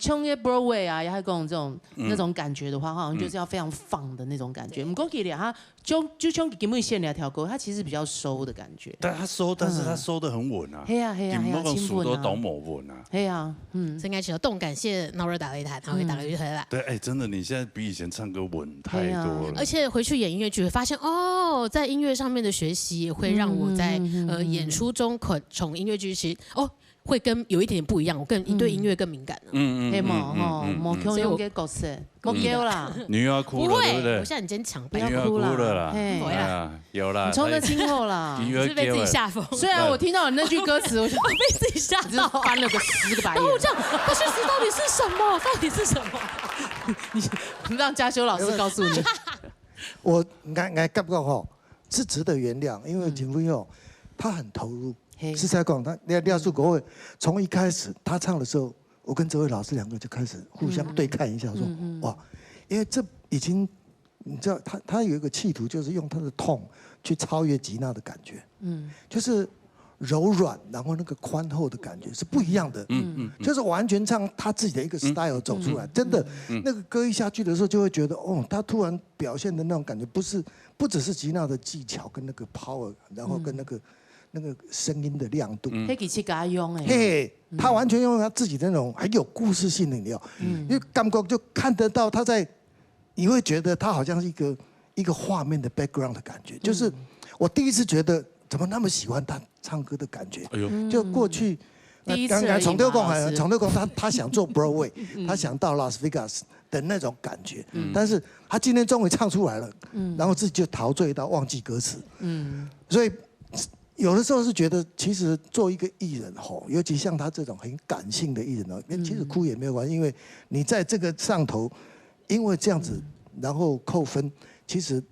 唱个 Broadway 啊，也还讲这种那种感觉的话，好像就是要非常放的那种感觉。不过佢咧哈，就就像佢今日先两条歌，它其实比较收的感觉。但他收，但是他收的很稳啊，嘿啊嘿啊嘿啊，你莫讲亲吻啊数都懂某稳啊。嘿啊，嗯，真感谢，动感谢脑热打擂台，然后也打了一回来。对，哎，真的，你现在比以前唱歌稳太多了。而且回去演音乐剧，会发现哦，在音乐上面的学习也会让我在嗯嗯嗯嗯呃演出中可从音乐剧其实哦会跟有一点点不一样，我更对音乐更敏感了。嗯黑毛吼，毛嗯共样个角色，毛叫啦，你又要哭了，不会，对不对我？现在很坚强，不拜托。你又要要哭啦哭了啦，嘿不会啦啊，有啦，你冲的今后啦你。又要是被自己吓疯，虽然我听到你那句歌词，我就我被自己吓只是到。翻了个十个白眼然后我。这样，他这是到底是什么？到底是什么？你让嘉修老师告诉你，我我我感觉吼是值得原谅，因为秦飞哦，他很投入。嘿实在讲，他廖廖树国会从一开始他唱的时候，我跟哲伟老师两个就开始互相对看一下，说哇，因为这已经你知道他他有一个企图，就是用他的痛去超越吉娜的感觉，嗯，就是柔软，然后那个宽厚的感觉是不一样的，嗯嗯，就是完全唱他自己的一个 style 走出来，真的那个歌一下去的时候，就会觉得哦，他突然表现的那种感觉，不是不只是吉娜的技巧跟那个 power，然后跟那个那个声音的亮度，黑给七嘎用哎，嘿，他完全用他自己的那种很有故事性的，你知道，因为感觉就看得到他在，你会觉得他好像是一个一个画面的 background 的感觉，就是我第一次觉得怎么那么喜欢他唱歌的感觉，哎呦，就过去。第一次刚刚而已嘛从六公老师从六公他他想做 Broadway，他想到 Las Vegas 的那种感觉，但是他今天终于唱出来了，然后自己就陶醉到忘记歌词，嗯，所以有的时候是觉得，其实做一个艺人吼，尤其像他这种很感性的艺人哦，其实哭也没有关系，因为你在这个上头，因为这样子，然后扣分，其实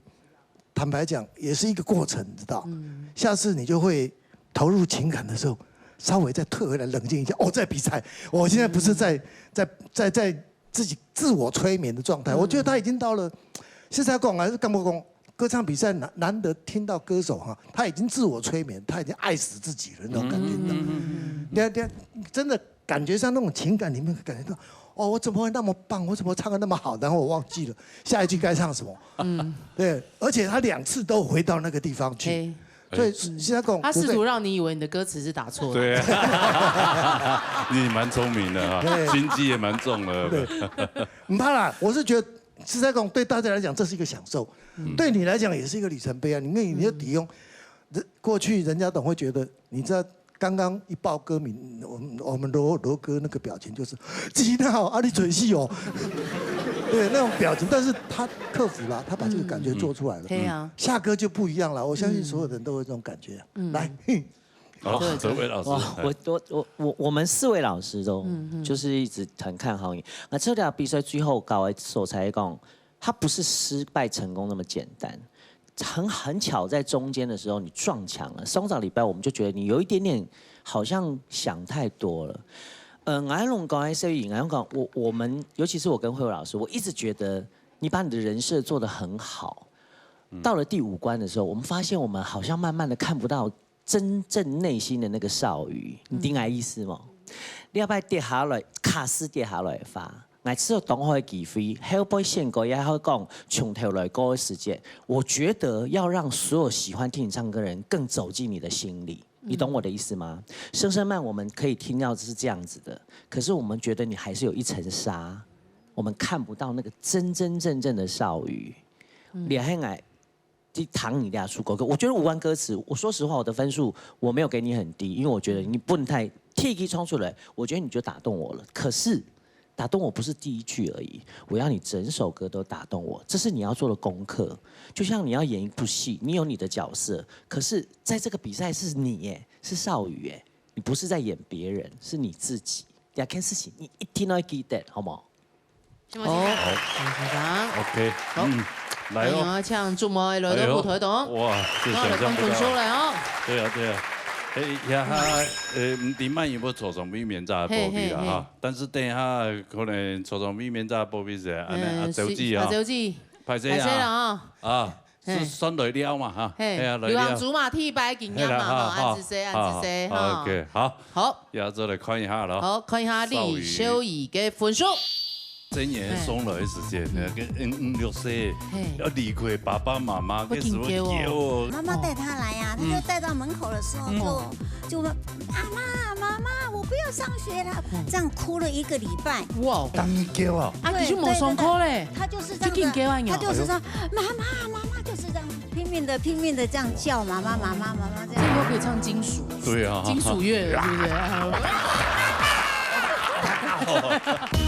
坦白讲也是一个过程，你知道？下次你就会投入情感的时候，稍微再退回来冷静一下。哦，在比赛，我现在不是在在在在自己自我催眠的状态，我觉得他已经到了，现在讲还是干嘛讲？歌唱比赛难难得听到歌手哈，他已经自我催眠，他已经爱死自己了那种感觉，你知道吗？对啊对啊，真的感觉上那种情感里面感觉到，哦，我怎么会那么棒？我怎么唱的那么好？然后我忘记了下一句该唱什么。嗯，对，而且他两次都回到那个地方去，嘿，所以现在讲，他试图让你以为你的歌词是打错的，对，你蛮聪明的哈，心机也蛮重的。对，不怕啦，我是觉得实在讲，对大家来讲这是一个享受，对你来讲也是一个里程碑啊。你看你的底用，人过去人家总会觉得，你知道刚刚一报歌名，我们我们罗罗哥那个表情就是吉娜哦，啊你准戏哦，对那种表情，但是他克服了，他把这个感觉做出来了。对啊，下歌就不一样了，我相信所有人都有这种感觉。来，好，哲伟老师，哇，我我我我我们四位老师都就是一直很看好你。那这条比赛最后搞的所才讲，它不是失败成功那么简单。很很巧，在中间的时候你撞墙了。上上礼拜我们就觉得你有一点点好像想太多了。嗯，我龙讲的所以，我讲我我们尤其是我跟慧慧老师，我一直觉得你把你的人设做得很好，到了第五關的時候，我們發現我們好像慢慢地看不到真正內心的那個少宇，你懂𠊎意思嗎？你要不要跌下來，卡斯跌下來發？𠊎只有當好个機會，後背選歌也好講，從頭來過个時間，我覺得要讓所有喜歡聽你唱歌的人更走進你的心裡。你懂我的意思嗎？声声慢我們可以聽到是這樣子的，可是我們覺得你還是有一層紗，我們看不到那個真真正正的少宇。你還愛去聽你這首歌，我覺得無關歌詞。我說實話，我的分數我沒有給你很低，因為我覺得你本來第一句唱出來，我覺得你就打動我了。可是打動我不是第一句而已，我要你整首歌都打動我，這是你要做的功課。就像你要演一部戲，你有你的角色，可是在這個比賽是你耶，是少宇耶，你不是在演別人，是你自己。這件事情你一定要記得，好嗎？ 好，先生。OK，好，嗯，來哦。歡迎啊，請祝妹來到舞台當中。哎喲，哇，這想像不到。好，來看分數來哦。對啊，對啊。哎，呀哈，呃，毋知滿有無坐上衛冕遮个寶貝啦哈，嘿，嘿，嘿。但是等一下可能坐上衛冕遮个寶貝是安呢，嗯，啊，周記啊。是，啊，周記。歹勢啊。歹勢啦哈。啊。 嘿。係算來尞嘛，哈。嘿，哎呀，來尞。流行組嘛，第一擺經驗嘛，嘿啦，哈，哈，恁仔細，哈，恁仔細，哈，哈。OK，好。好。也做來看一下咯。好，看一下李秀儀个分數。少宇。今年送來个時間，嘿。那個，嗯，五六歲，嘿。要離開爸爸媽媽，會緊張哦。該時候會緊張哦。媽媽帶他來啊，他就帶到門口的時候就，嗯。就問：「媽媽，媽媽，我不要上學了。」嗯。這樣哭了一個禮拜。哇哦。當然緊張啊。啊，佢就無上課咧。對，對，對，對。他就是這樣子，就緊張啊，他就是說：「哎喲。媽媽，媽媽」，就是這樣。 拼命的、拼命的這樣叫媽媽、媽媽、媽媽這樣。這以後可以唱金屬，對啊。金屬樂了，是不是？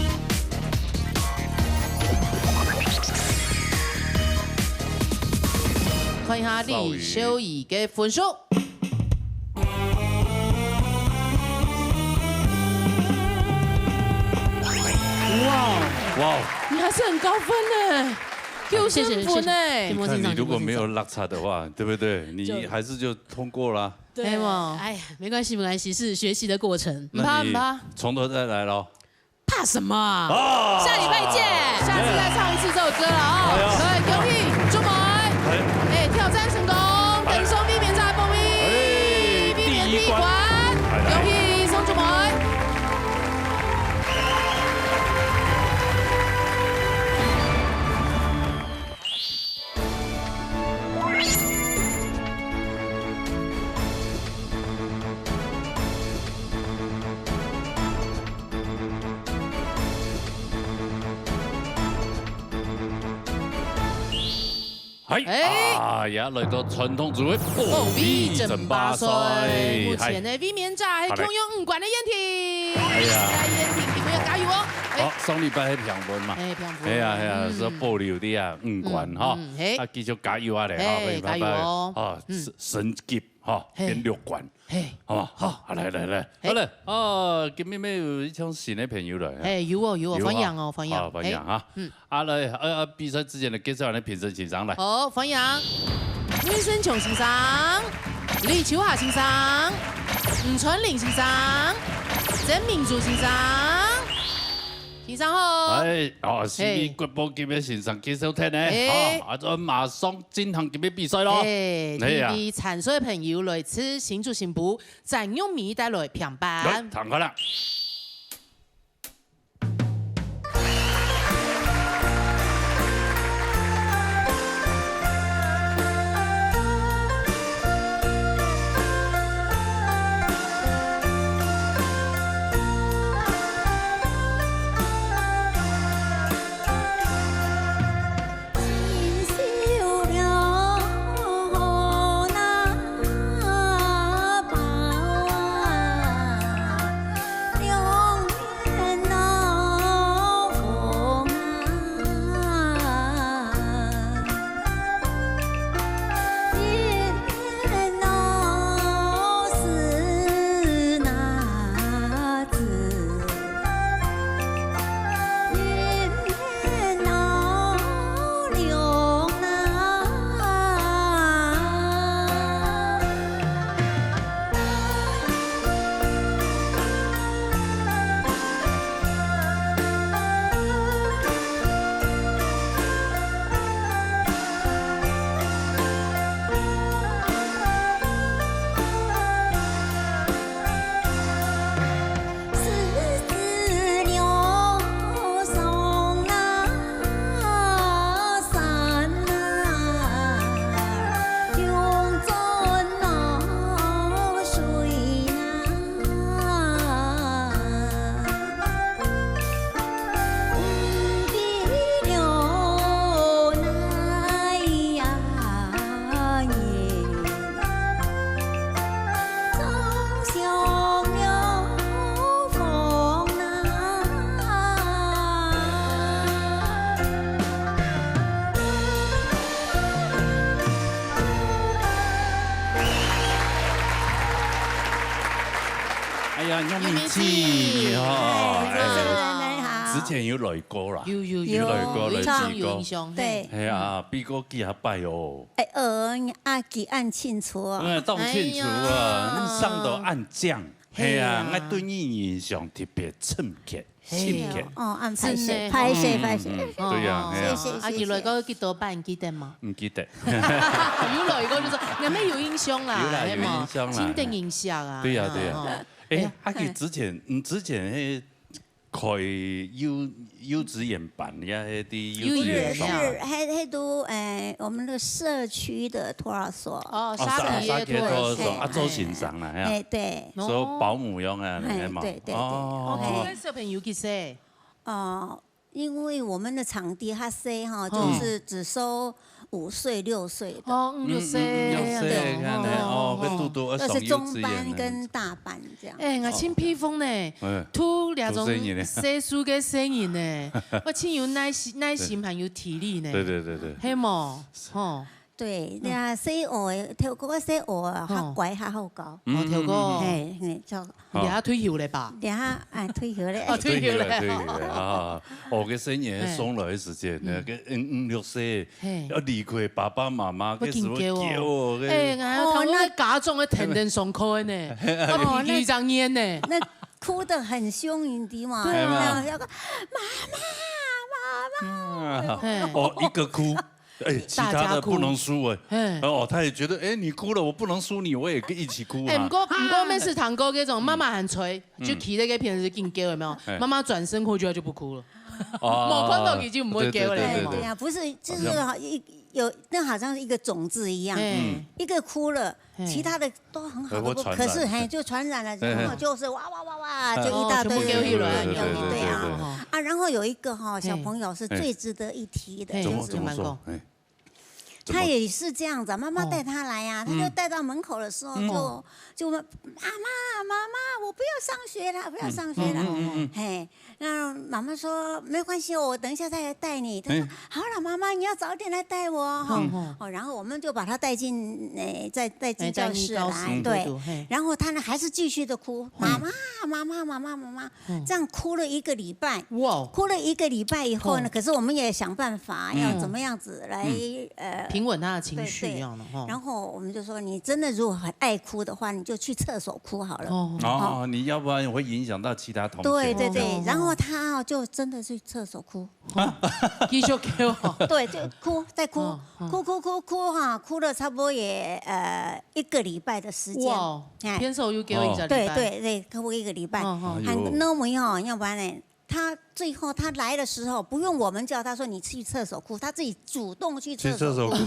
看一下李秀儀个分數。哇，哇。你還是很高分呢。 九十分呢。謝謝，謝謝。你看，你如果沒有落差的話，對不對？你還是就通過啦。對。哎喲。哎呀，沒關係，沒關係，是學習的過程。那你毋怕，毋怕。從頭再來咯。怕什麼啊？哦。下禮拜見。下次再唱一次這首歌了哦。哎呀。來，恭喜祝妹。哎。哎，挑戰成功，哎。登上衛冕遮个寶貝，哎，衛冕第一關。第一關。哎，來。恭喜送祝妹。 嗨，哎。啊，也來到傳統組个寶貝爭霸賽。寶貝爭霸賽，目前呢，嗨。衛冕遮係共樣五關个燕婷。哎呀。來，燕婷，今晡日愛加油哦。哎。好，上禮拜係平分嘛。哎，平分。哎呀，哎呀，嗯。所以保留个啊，五關哈。嗯，嗯，嘿。啊，繼續加油啊咧，哈，嘿，加油哦。啊，嗯。升，升級哈，嘿。變六關。 嘿。好嘛，好，好，來，來，來，嘿。好了，哦，今晡日有一種新个朋友來啊。嘿，有哦，有哦，有啊。歡迎哦，歡迎。好，歡迎啊。嘿，嗯。啊，來，啊，啊，比賽之前呢，介紹下評審先生來。好，歡迎魏生瓊先生、李秋霞先生、吳川林先生、曾明珠先生。 先生好。哎，哦，係，嘿。國寶級个先生介紹忒呢，哎。好，啊，就馬上進行今日比賽咯。哎，哎呀。第一位參賽朋友來自新竹新埔詹玉美帶來評判。來，聽好了。哎呀，杨明庆，你好，哎，主持人你好。之前有來過啦，有有有，有來過，有印象，來試過。有印象，對。哎呀，比過幾下擺哦。哎，呃，啊，記恁清楚啊。哎，當清楚啊，哎呀。你上到恁靚，哎呀，哎呀。𠊎對你印象特別深刻，深刻。哦，恁歹勢，真的。歹勢，歹勢。嗯，對呀，哦，哎呀。謝謝，啊，佢來過幾多擺，你記得嗎？ 毋記得。有來過就說，𠊎乜有印象啦，有啦，係無？有印象啦。真得人惜啊。對呀，對呀。哦。哎，啊，佢之前，嗯，之前係開幼，幼稚園班呀，係在幼稚園上班。幼兒園呀。是，還，還讀，哎，我們的社區的托兒所。哦，哦，沙皮的托兒所。沙皮的托兒所，啊，做先生啦，係啊。哎，對。做保姆用啊，哎，係嘛？對，對，對。哦。哦，該小朋友幾歲？哦， 因為我們的場地較細哈，嗯。就是只收五歲、六歲的。哦，五六歲。嗯，嗯，嗯，六歲，對。看呢，哦，哦，哦。該堵堵愛上幼稚園呢。那是中班跟大班這樣。哎，𠊎真佩服呢，哎，堵這種讀細人呢。歲數个細人呢，𠊎真有耐心，耐心還有體力呢。對，對，對，對。係無？吼。 對，嗯。那細學个，頭哥个細學啊，哦。較乖，較好教。哦，頭哥。嗯，嗯，嗯。嘿，嘿，就哦。你也退休了吧？你也，哎，退休了。哦，退休了。退休了，退休了，啊。哦，該細人送來个時節，嘿。那個五，五六歲，嘿。要離開爸爸媽媽，會緊張哦。該時候會驚哦，該哎，𠊎頭腦个家長个天天上課个呢，哦，哦，那，二十年呢。那哭得很兇，你知嗎？對啊。那要個，媽媽，媽媽。嗯。嘿。哦，一個哭， 哎，其他的不能輸哎。大家哭。嘿。哦，他也覺得，哎，你哭了，我不能輸你，我也跟一起哭啊。哎，毋過，毋過每次聽過這種媽媽喊催，嗯。就提那個片子緊叫，有沒有？哎。媽媽轉身過去，他就不哭了。哦。無看到已經毋會叫了，對，對，對，對，有沒有？對。對呀，不是，就是好像一，有，那好像是一個種子一樣，嗯。一個哭了， 嘿。其他的都很好，都不，哎，會傳染。可是，嘿，就傳染了，嘿，嘿。然後就是哇，哇，哇，哇，就一大堆，哦，全部丟一輪。對，對，對，對啊。對，對。啊，然後有一個哈，嘿。小朋友是最值得一提的，嘿。就是怎麼，怎麼說？哎。他也是這樣子啊，媽媽帶他來啊，怎麼？哦。他就帶到門口的時候就，嗯。就問：「媽媽，媽媽，我不要上學了，不要上學了。」嗯，嗯，嗯，嗯。嘿， 那媽媽說：「沒關係哦，我等一下再來帶你。」他說：「哎。好了，媽媽，你要早點來帶我。」哈，嗯，嗯。哦，然後我們就把他帶進，呃，再帶進教室來，哎，帶進教室，對。對，嘿。然後他呢，還是繼續地哭：「嗯。媽媽，媽媽，媽媽，媽媽。」嗯。這樣哭了一個禮拜。哇。哭了一個禮拜以後呢，哦。可是我們也想辦法，嗯。要怎麼樣子來，嗯。呃，平穩他的情緒，對，對。這樣的，哈。然後我們就說：「你真的如果很愛哭的話，你就去廁所哭好了。」哦。哦，你要不然會影響到其他同學。對，對，對。哦。然後他哦，就真的去 廁所哭。啊，繼續哭哦。對，就哭，再哭，哦，哦。哭，哭，哭，哭哈，哭了差不多也，呃，一個禮拜的時間。哇，哎。天寿又給我一個禮拜。對，對，對，哭一個禮拜。哦，哦。哎喲。還那麼哈，要不然呢，他最後他來的時候，不用我們叫，他說：「你去廁所哭。」他自己主動去廁所哭。去廁所哭。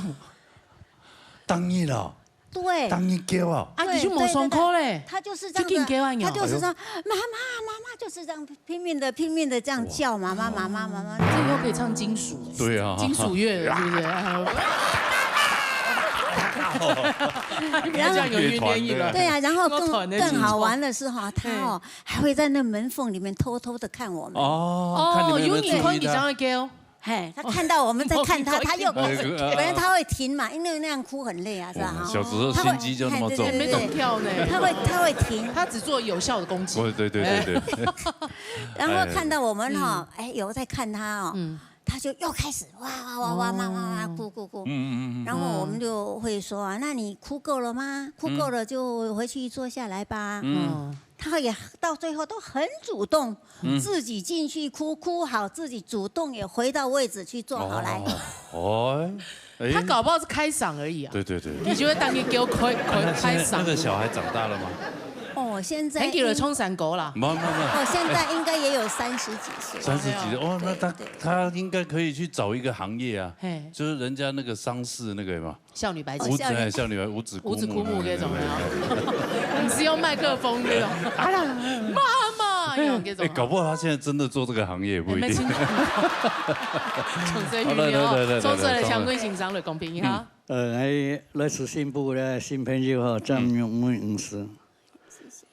當然了。 對。當然叫啊。啊，你就無上課咧？對，對，對，對。他就是這樣子，就緊叫啊，他就是說：「哎喲。媽媽，媽媽」，就是這樣拼命地、拼命地這樣叫：「媽媽，媽媽，媽媽。」這以後可以唱金屬，對啊。金屬樂了，是不是？你不要這樣有韻律了。對啊，然後更，樂團的金屬。更好玩的是哈，他哦，還會在那門縫裡面偷偷地看我們。哦，看你們有沒有注意他。哦，有你看你這樣叫。 嘿，他看到我們在看他，他又開始，哎，呃，反正他會停嘛，因為那樣哭很累啊，是吧？嗯，哈。小時候心機就那麼重。他會，嘿，對，對，對，對。沒懂跳呢。他會，他會停。他只做有效的攻擊。對，對，對，對，對。然後看到我們哈，哎。哎，有在看他哦，嗯。他就又開始哇，哇，哇，哇，哦。哇，哇，哇，哭，哭，哭。嗯，嗯，嗯，嗯。然後我們就會說：「啊，那你哭夠了嗎？哭夠了就回去坐下來吧。」嗯。哦。 他也到最後都很主動，嗯。自己進去哭，哭好自己主動也回到位置去坐好來。哦，哦，哎。他搞不好是開嗓而已啊。對，對，對。你就會當一叫開，開，那現在那個小孩長大了嗎？開嗓。哦，現在很久了，應，衝三高啦。沒有，沒有，沒有。哦，現在應該也有三十幾歲。三十幾歲，哦，那他，對，對。他應該可以去找一個行業啊，嘿。就是人家那個喪事那個嘛。 少女白金。五子，少女，哎，少女白，五子枯木，五子枯木那種，有沒有？對，對，對，對。你是用麥克風那種，啊啦，媽媽，用這種。哎，搞不好他現在真的做這個行業，也不一定。哎，沒聽過。從這裡面哦，好，來，來，來，來，從這裡，來，來，來，請問先生來公平一下。嗯。呃，哎，來自新埔个新朋友吼，張永文女士。嗯。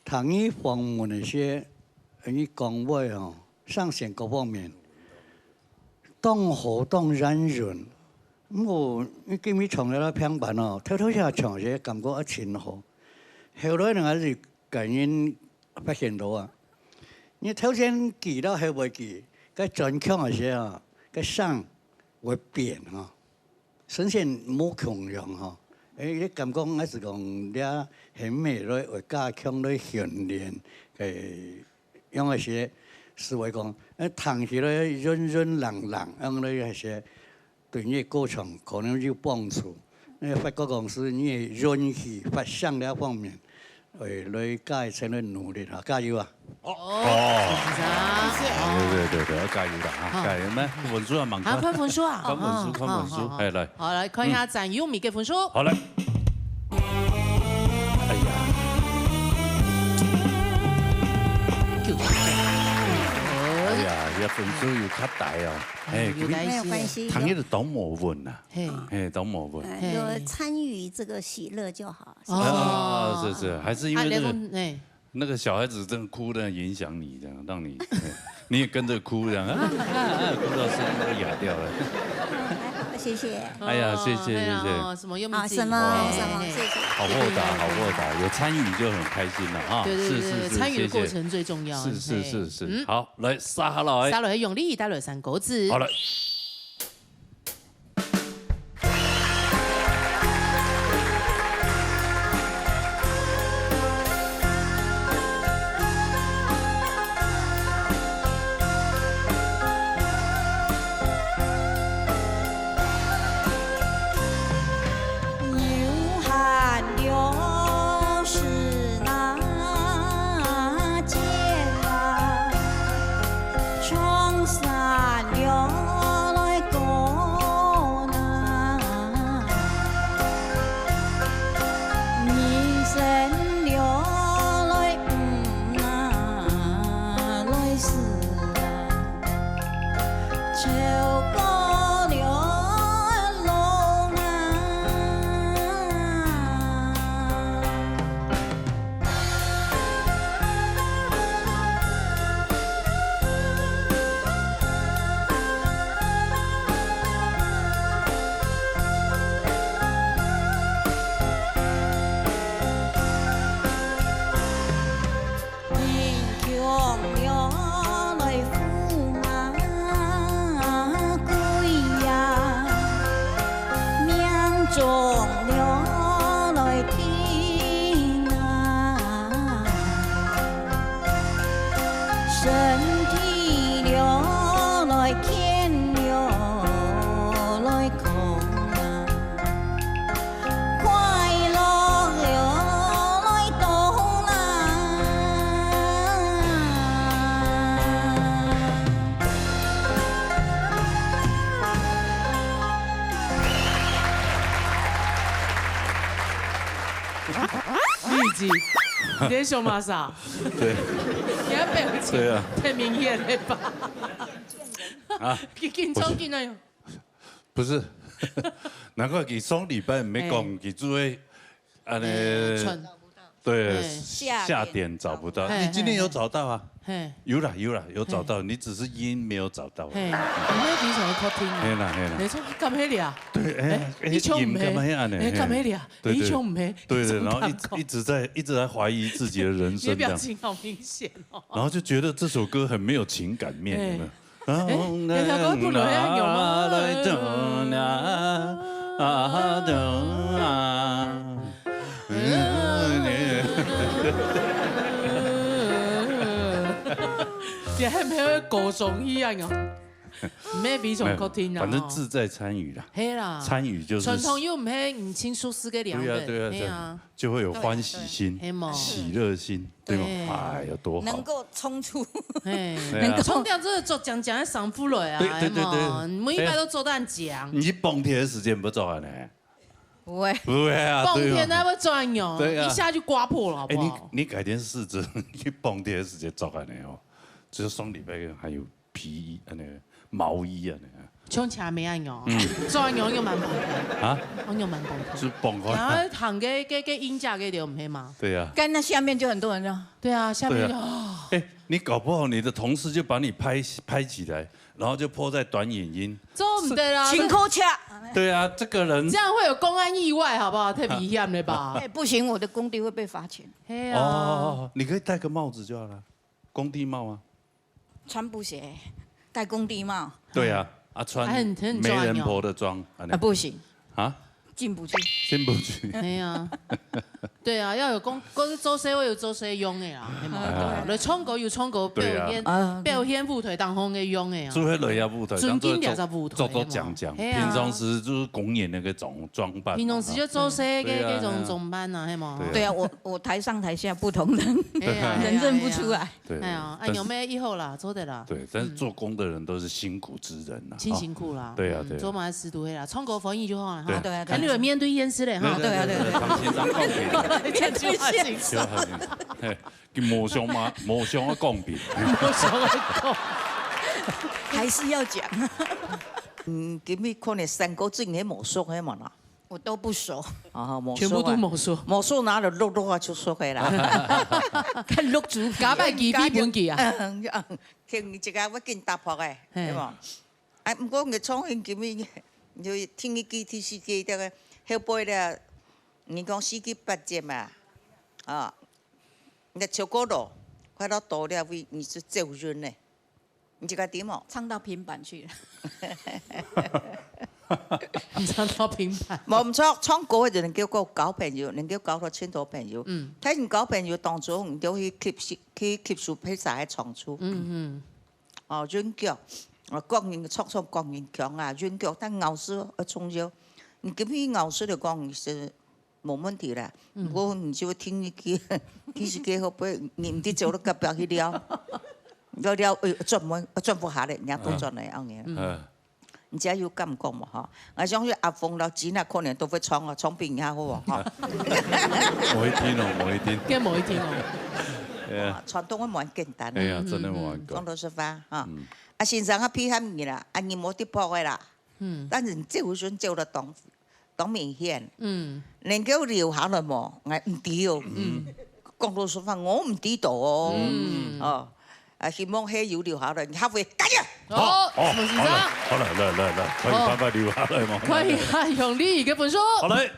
聽你訪問那些，你講話吼，聲線各方面，當好，當圓潤。 毋過，你今日唱了平板哦，頭頭下唱時感覺也真好。後來呢，還是感恩發現到啊，你頭前記到後尾記，該轉腔个時候，該聲會變吼，聲線無共樣吼。誒，你感覺還係講，這係咩來會加強來訓練，誒，用个時，思維講，誒，聽起來軟軟冷冷，用來个時， 對你个歌唱可能有幫助。你發覺講係你个元氣發聲這方面，誒，來加一層个努力哈，加油啊！哦，謝謝。對對對對，要加油了哈，好加油！來，分數啊，馬好，上看分數啊，看分數，好看分數好好，哎，來，好，來看一下詹優米个分數。好來。哎呀，哎呀，這分數有較低哦，哎，有關係今天沒有關係。聽起來當無穩啊，嘿，哎，當無穩。呃，嘿有參與這個喜樂就好。哦啊，是是，還是因為那個啊，那個，哎，那個小孩子真的哭的影響你，這樣讓你，哎你也跟著哭，這樣啊，啊啊哭到聲音都啞掉了。還好，謝謝。哎呀，謝謝哦，哎呀謝謝。哦，什麼又啊，什麼什麼，謝謝。好豁达，好豁达，有參與就很開心了哈。對對對是是是，參與的過謝謝。程最重要。是是是是，嘿，好，來，沙哈老哎，沙，來用力，帶來三個字。好來。立即，你在想嘛啥？對，你的表情對啊太明顯了吧？啊，緊張緊張。不是，難怪佢上禮拜毋係講佢就會，安尼，穿對，哎下點找不到。哎你今天有找到啊？嘿，有啦有啦，有找到，你只是音沒有找到。嘿，你那比什麼客廳啊？嘿啦嘿啦你，說你幹咩啊？對，哎，你唱毋係？你音幹嘛遐呢？你幹咩啊？對對你唱毋係？對對，你怎麼然後一敢講直一直在一直在懷疑自己的人你的生這樣，表情好明顯哦。然後就覺得這首歌很沒有情感面，有沒有？然後哎，有條歌本來遐樣嘛。來等啊，啊等啊。你還沒有高中一樣哦，沒比上客廳啊。反正志在參與啦，嘿啦，參與就是傳統又毋係你親屬四個兩對啊的，對啊對啊嘿啊，就會有歡喜心、嘿嘛，喜樂心，對嗎？對哎呀，多好！能夠衝出，嘿，對啊從這樣子做講講的上不來啊，對對對對哎嘛，每一擺都做得恁講。你去蹦迪的時間不做呢？不會。不會啊，蹦迪對嗎？那會怎樣？對啊一下就刮破了，好哎，你不好？你改天試著去蹦迪的時間做安尼哦，就是上禮拜還有皮衣安尼、毛衣安尼像前面恁樣，做恁樣又蠻崩潰，啊，我又蠻崩潰。是崩潰。然後行个个个音架个流毋係嘛？對啊，但那下面就很多人說，對啊，下面就對啊，哎，你搞不好你的同事就把你拍，拍起来，然后就 po 在短影音。做毋得啦，辛苦車。对啊，这个人这样会有公安意外，好不好？太危险了吧？哎，不行，我的工地会被罚钱。嘿啊。哦，你可以戴个帽子就好了，工地帽啊。穿布鞋，戴工地帽。对啊，啊，穿还很，很专业哦。媒人婆的装，啊，啊，不行。啊？进不去。进不去。哎呀，对啊，要有工，工，做事要有做事用的啦，对吗？哎。来唱歌有唱歌表演，对啊。啊，表演舞台当中个用的啊。做迄類啊舞台，尊敬点在舞台嘛。做，做讲讲，哎呀。平常时就是公演那个装，装扮嘛。平常时就做事个，对啊。那种装扮啊，系嘛？对啊。对啊，我，我台上台下不同人，哎呀，人认不出来。哎呀。 对，哎呀，哎，但是有没有以后啦，做得啦。对，但是做工的人都是辛苦之人呐，嗯，真辛苦啦。哈。对啊，嗯，对啊。做嘛是都会啦，唱歌翻译就好了哈。对。对啊，对啊。哎，你有面对现实嘞哈。对，对，对，对，对，对，对，对，对，对，对，对，对，对，嘿，就好辛苦。嘿，你无想嘛，无想要讲别。无想要讲。还是要讲。嗯，今日可能三个字你无熟，嘿嘛啦。 我都不熟。哦，无熟啊。全部都无熟。无熟，拿了录录啊，就熟个啦。看录主。假扮机飞本记啊。嗯，嗯，听一个我紧答复个，嘿。对无？啊，毋过你唱现今日，你就听一句第四句，这个后背了，你讲四句八节嘛，啊，你超过了，快到到了位，你是走运呢。 你自家点哦。唱到平板去了。你唱到平板。无毋错，唱歌个人叫做交朋友，能够交到真多朋友。嗯。但你交朋友当中，你就去吸收，去吸收别人个长处。嗯嗯。哦，韻腳，哦，个人唱唱个人腔啊，韻脚，但咬字很重要。你今日咬字就讲你是 无问题啦。嗯。毋过你就听一个，听一个后背，你毋知走到隔壁去了，了了，哎，转弯，转不下来，人家都转来，嗯。恁样。嗯。你只要有感觉嘛，吼。我相信阿峰老师那可能都会唱啊，唱比人家好啊，哈。无一定哦，无一定。更无一定哦。哎呀。哇，传统的蛮简单的。哎呀，真的蛮简单。讲老实话，哈。嗯。啊，先生啊，配合你啦，啊，你无得报的啦。嗯。但是你这回准走了当 当明显。嗯。能够留下来无？哎，毋知哦。嗯。讲老实话，我毋知道哦。嗯。哦，啊，希望係有留下來，你下回加油。好，好，什麼先生？好了，好了，来，来，来，可以慢慢留下來嘛。可以啊，用你个分數。好嘞。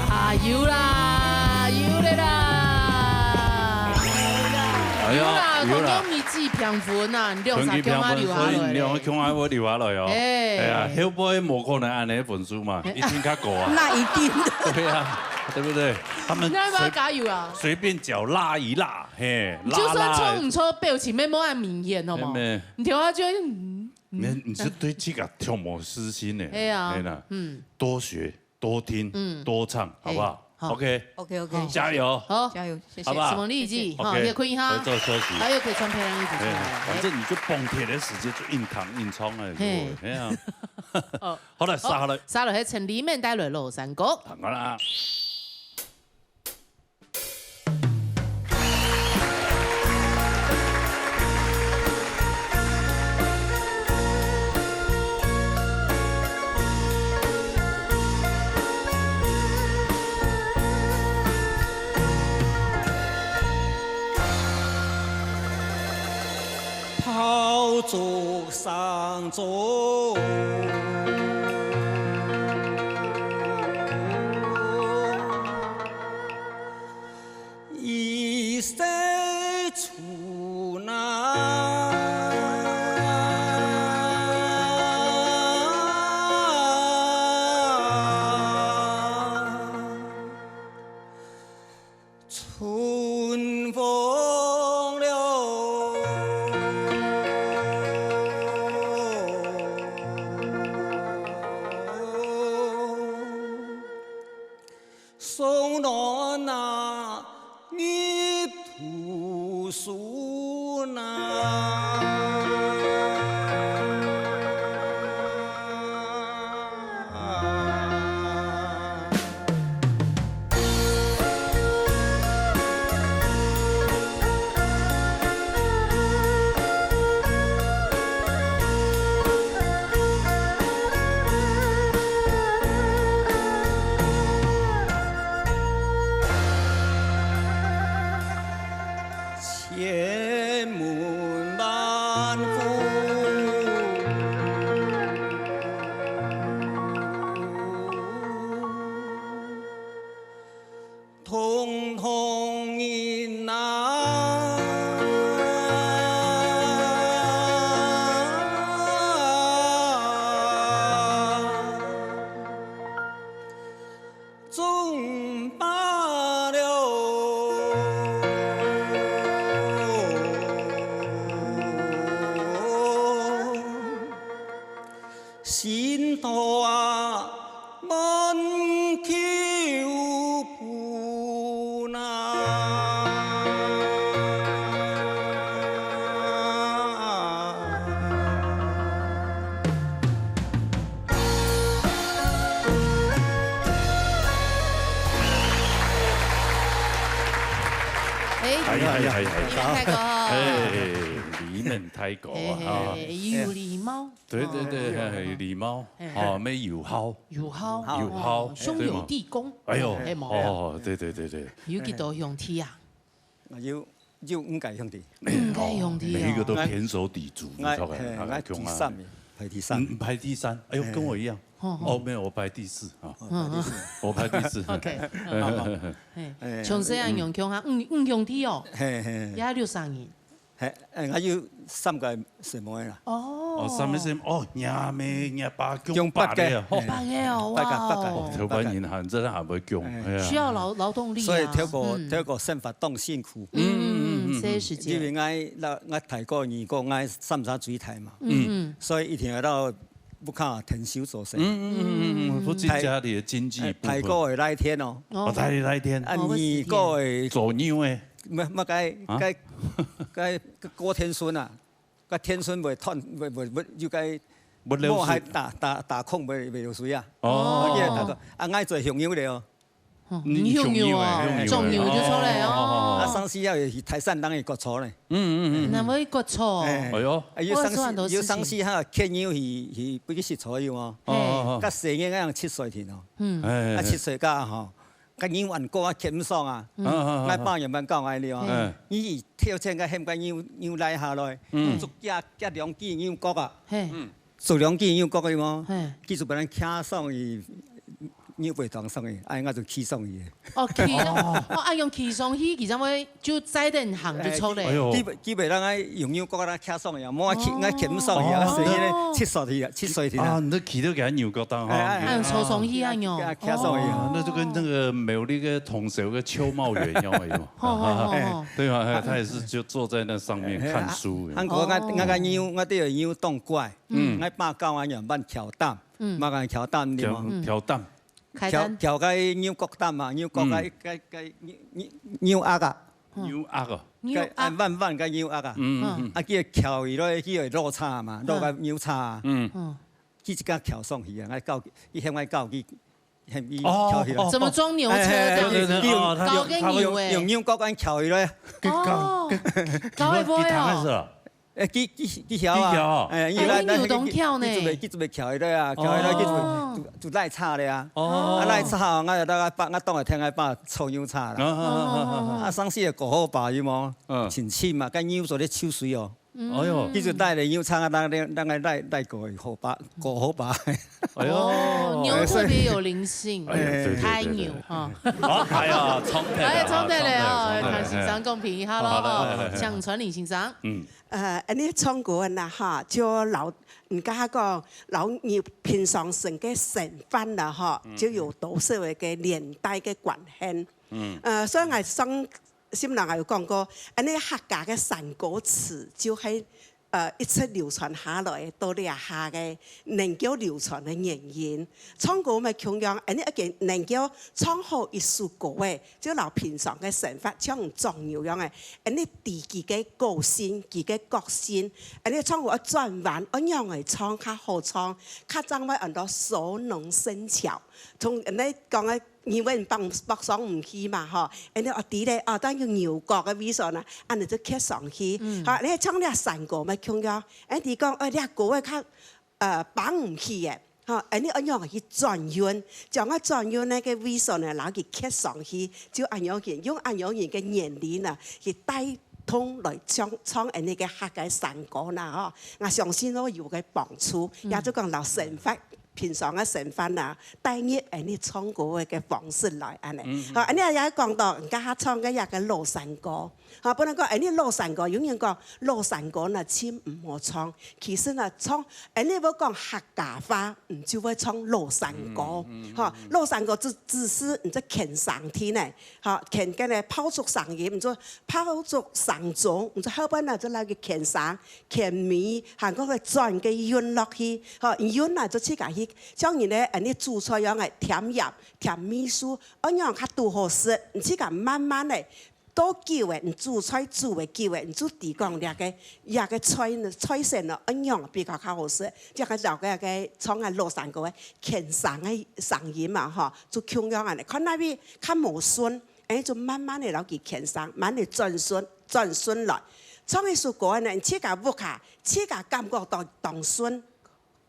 啊，有啦，有了啦。哎呀，有啦，有啦。刚刚你自己平分啊，你两三个嘛留下来嘞。所以你两个共下会留下來哦。哎。哎呀，後背無可能恁樣分數嘛，一定較高啊。那一定的。对啊，对不对？他们那要不要加油啊？随，随便脚拉一拉，嘿，拉拉。就算唱毋错，表情也莫恁明顯，好無？妹妹。你聽下就，嗯，嗯。你，你是對自家忒無自信呢。哎呀，哎呀，嗯。多學，多聽，嗯。多唱，好不好？哎，好。OK。OK，OK。好。加油。好。加油，謝謝。好不好？什麼勵志？OK，好，也可以哈。回座休息。還有可以穿漂亮衣服出來。哎，反正你就蹦鐵的時間就硬扛硬衝啊，嘿。哎呀。哦。好了，好，好了。紲落去請李明帶來老山歌。好了。炮竹声中，一岁春啊。 春风了。送暖那日头。煙霧滿腹，通通飲啊！ 總罷了。心頭啊，滿口punah。 哎，哎，哎，哎，哎。李明大哥，哎，李明大哥啊，嘿，嘿，啊。嘿，有禮貌。對，對，對，哦。嘿，禮貌，嘿，哦，嘿。沒有好。有好，有好，哦，兄友弟恭。對嘛。哎呦，哎，無。哦，對，對，對，對。有幾多兄弟啊？ 𠊎有，有五個兄弟。五個兄弟哦。每一個都胼手胝足，𠊎，你知道吧？嘿，𠊎第三个，排第三。嗯，排第三。哎呦，嘿。跟我一樣。哦，哦。哦，沒有，我排第四啊。哦，排第四。我排第四。OK，嗯。嘿，哎，從細漢養共下，五，五兄弟哦。嘿，嘿。也六儕人。嘿，哎，𠊎有三個細妹啦。哦。哦，三個細妹，哦，若姆、若爸共八个，共八个，吼。八个哦，八个，哇哦。八个。哦，頭擺人還真還會共，哎。哎呀。需要勞，勞動力啊。所以透過，嗯。透過生活當辛苦。 嗯，嗯，嗯，嗯，嗯。這个時間。因為𠊎，𠊎大哥、二哥，𠊎三儕最大嘛。嗯。所以一定愛到屋下𢯭手做事。嗯，嗯，嗯，嗯，嗯，負責家裡的經濟部分。大，哎，大哥會犁田哦。哦。哦，他犁田。啊，哦，二哥會做牛的。麼，麼个，啊？該，該，該割田脣啊，該田脣會斷，會，會，會，又該會漏水。磨害打，打，打空會，會漏水啊。哦。啊，這个大哥，啊，𠊎做畜牛个哦。 哦，嗯，你畜牛哦，畜牛的，畜牛的。種牛就出來哦。哦，哦，哦，哦。啊，上時也有去大山頂去割草呢。嗯，嗯，嗯，嗯。那麼割草哦。哎。哎喲。啊，有上時，割出很多事情。有上時還牽牛去，去，去食草有無？哦，哦，哦。該細人仔樣七歲定哦。嗯。哎，哎，哎。啊，七歲該吼，該牛還過啊，牽毋上啊。嗯。啊，啊，啊，啊。𠊎爸原本教𠊎哩哦。嗯。你跳前該喊該牛，牛犁下來，嗯。捉幾，幾兩支牛角啊。嘿。嗯。 捉兩支牛角个嘛，嘿。佢就分人騎上去，牛背當上去，哎，𠊎就騎上去。哦，騎上，哦。哦，啊，用騎上去，佢正會就載等行就出來。哎喲。佢，佢袂讓𠊎用牛角啊騎上去啊，無啊騎，哦。𠊎騎毋上去啊，哦。所以呢，七歲去啊，七歲去啊。啊，你都騎到佢牛角當，哎，哎，哈。哎，坐上去啊，喲。給他騎上去啊。哦，那就跟那個美麗的同學个邱茂元一樣，哎喲。好，好，好，好。對啊，哎，他也是就坐在那上面看書。哎，啊，啊，𠊎，哦。𠊎，𠊎个牛，𠊎對牛當乖。 嗯。𠊎爸教𠊎仰般挑擔，嗯。麼个挑擔，對無？挑，嗯。挑擔。挑，挑該牛角擔嘛，牛角該，嗯。該，該牛，牛，牛角啊。牛角啊。該，牛角。啊，彎彎个牛角啊。嗯，嗯，嗯。啊，佢會翹起來，佢會落叉嘛，落个牛叉啊。嗯。嗯。佢自家翹上去啊，𠊎教，佢喊𠊎教佢，喊佢哦，翹起來。哦。怎麼裝牛車這樣子？哎，哎，哎，對，對，對，哦，他，搞个牛欸。用，用牛角恁翹起來。哦，搞，搞，搞會不會哦？佢，佢，佢，佢 佢曉啊。佢曉啊。哎，因為咱，哎，你有當巧呢。佢準備，佢準備翹起來啊，翹起來，哦。佢準備就，就拉叉了啊。哦。啊，拉叉，𠊎就大概把，𠊎當然聽𠊎爸操牛叉啦。啊，啊，啊，啊，啊。啊，上時个過河壩有無？嗯。盡深嘛，該牛做得泅水哦。嗯。哎喲。佢就帶了牛叉啊，讓，讓，讓𠊎拉，拉過河壩，過河壩。哎喲。哦，牛特別有靈性，哎，對，對，對，對。太牛哈。好，哎呀，衝突了，哎，衝突了哦，哎，衝突了，哎。看先生公平，好了，好了，好了，哎，哎，哎。向傳林先生。嗯。 呃，恁呢唱歌啦哈，就摎，人家講，摎你平常時个生活啦哈，嗯。就有多少个連帶个關係。嗯。呃，所以𠊎上，先人也有講過，恁呢客家个山歌詞就係，呃，一直流傳下來到這下个能夠流傳个原因。唱歌乜共樣，恁呢一个能夠唱好一首歌个， 就摎平常个生活像掌牛樣个，恁呢知佢个個性，佢个個性，恁呢唱歌愛轉彎，愛仰仔唱較好唱，較正會安到熟能生巧。同恁呢講个，你會放，放上毋去嘛吼，恁呢愛知咧，哦，當有牛角个位所呢，恁呢就蹶上去。嗯。好，恁呢唱這山歌乜共樣，恁呢講，哦，這歌个較 呃，放毋去个，吼，恁呢愛仰仔去轉運，將愛轉運个位所呢，摎佢蹶上去，就恁樣形，用恁樣形个原理呢，去帶通來唱，唱𠊎俚个客家山歌啦吼，𠊎相信會有个幫助，也就講摎生活，平常个生活啊，帶入𠊎俚唱歌个方式來恁呢。好，恁呢也講到，人家客唱个一个老山歌， 好，本來講，𠊎俚老山歌，有人講老山歌呢，盡毋好唱。其實呢，唱，𠊎俚愛講客家話，毋就會唱老山歌。吼，老山歌只，只係毋係牽聲聽呢，吼，牽个呢炮竹聲音，毋就炮竹聲中，毋就後背呢就來个牽聲、牽尾，還過个轉个韻落去，吼，韻呢就自家去，像人呢，𠊎俚煮菜樣个添鹽、添味素，恁樣較堵好食，你自家慢慢个 到久了，你煮菜煮了久了，你就知講這个，這个菜呢，菜色呢，恁樣比較較好食。這个摎个，个唱个老山歌个牽聲个聲音嘛，吼，就共樣恁呢。看哪位較無順，哎，就慢慢个摎佢牽聲，慢慢个轉順，轉順來。唱一首歌呢，你自家屋下，自家感覺到當順，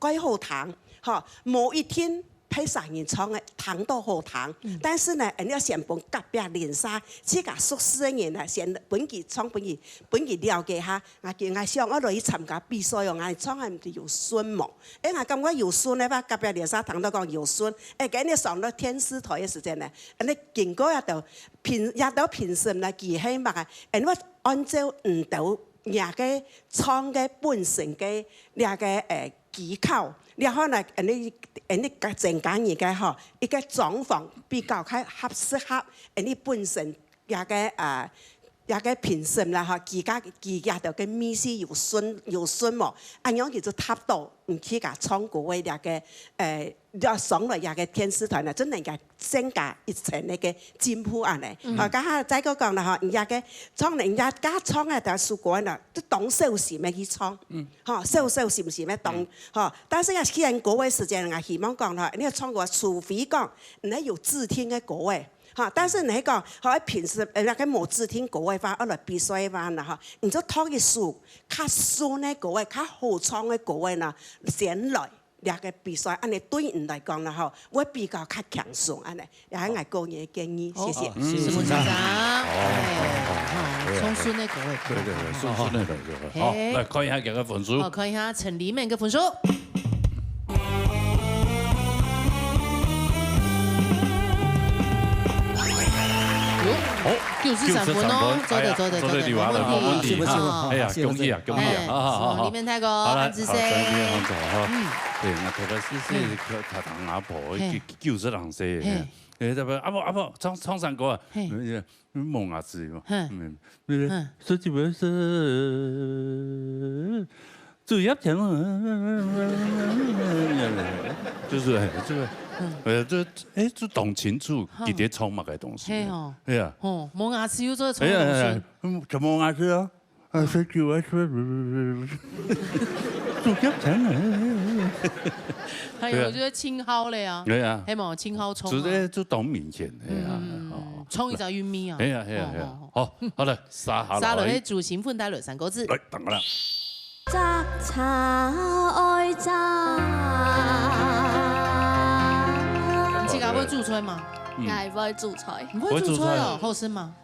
蓋好聽，吼，無一定別儕人唱个，聽到好聽。但是呢，𠊎俚愛先分隔壁鄰舍，自家熟識个人啊，先分佢唱分佢，分佢了解下。𠊎，𠊎想愛來去參加比賽哦，𠊎唱个毋知有順無？哎，𠊎感覺有順个話，隔壁鄰舍聽到講有順，哎，該日上到電視台个時間呢，恁呢經過這兜評，這兜評審呢，佢係麼个？哎，𠊎按照你兜若个唱个本身个這个，哎， 技巧，然後呢，恁呢，恁呢增加你个吼，一个狀況比較較合適合，恁呢本身這个，啊，這个評審啦吼，佢个，佢這兜个味緒有順，有順無？恁樣佢就達到你自家唱歌个這个，呃，要上來這个電視台呢，就能夠增加一層那个進步恁呢。好，剛才再過講了吼，人家个唱，人家家唱个這首歌呢，就當小心个去唱。 吼，小小心心个當，吼。但是啊，唱歌个時間，𠊎希望講吼，你唱歌除非講，你有指定个歌个，吼，但是你講，吼，平時，呃，該个無指定歌个話，愛來比賽个話呢，吼，你就挑一首較順个歌个，較好唱个歌个呢，先來這个比賽，恁呢對你來講呢，吼，會比較較輕鬆，恁呢。 也係𠊎個人个建議，謝謝。哦，哦，是，是，是，是，是。哦，哎，哦，哦，哦，好，對啊，唱順个歌，對，對，對，順，順个歌就好。好，嘿。來看一下佢个分數。好，看一下陳麗敏个分數。哦，九十三分哦，九十三分，做得，哎呀，做得，做得，做得，無問題，無問題，無問題。啊，哎呀，恭喜啊，恭喜啊，哎，好，好，好，好。麗敏大哥，好，來，恁仔細。好，再見，黃總，哈。嗯。對，𠊎頭先試試，嗯。佢，佢同阿婆，嘿。九，九十零歲，嘿。嘿。 誒，這个阿婆，阿婆，唱，唱山歌啊，嘿。嗯，嗯，無牙齒嘛。嘿。嗯，對不對？嘿。說起來是，主要錢，就是，哎，這个，嗯。呃，這，哎，這懂清楚，哈。佢在唱麼个東西。嘿哦。哎呀。哦，無牙齒又做得唱東西。哎呀，哎呀，嗯，什麼無牙齒啊？ 啊，十九啊，十，主角成啊。還有，對啊。我覺得青蒿了呀。對啊。係無？青蒿蔥啊。直接就當明顯，哎呀，嗯，哦。衝一隻玉米啊。哎呀，哎呀，哎呀。哦，哦，哦。好，好了，續下來。續下來，係主持人帶來三個字。來，等下啦。摘茶愛摘。你自家會煮菜嗎？嗯。𠊎會煮菜。你會煮菜哦？會煮菜。好吃嗎？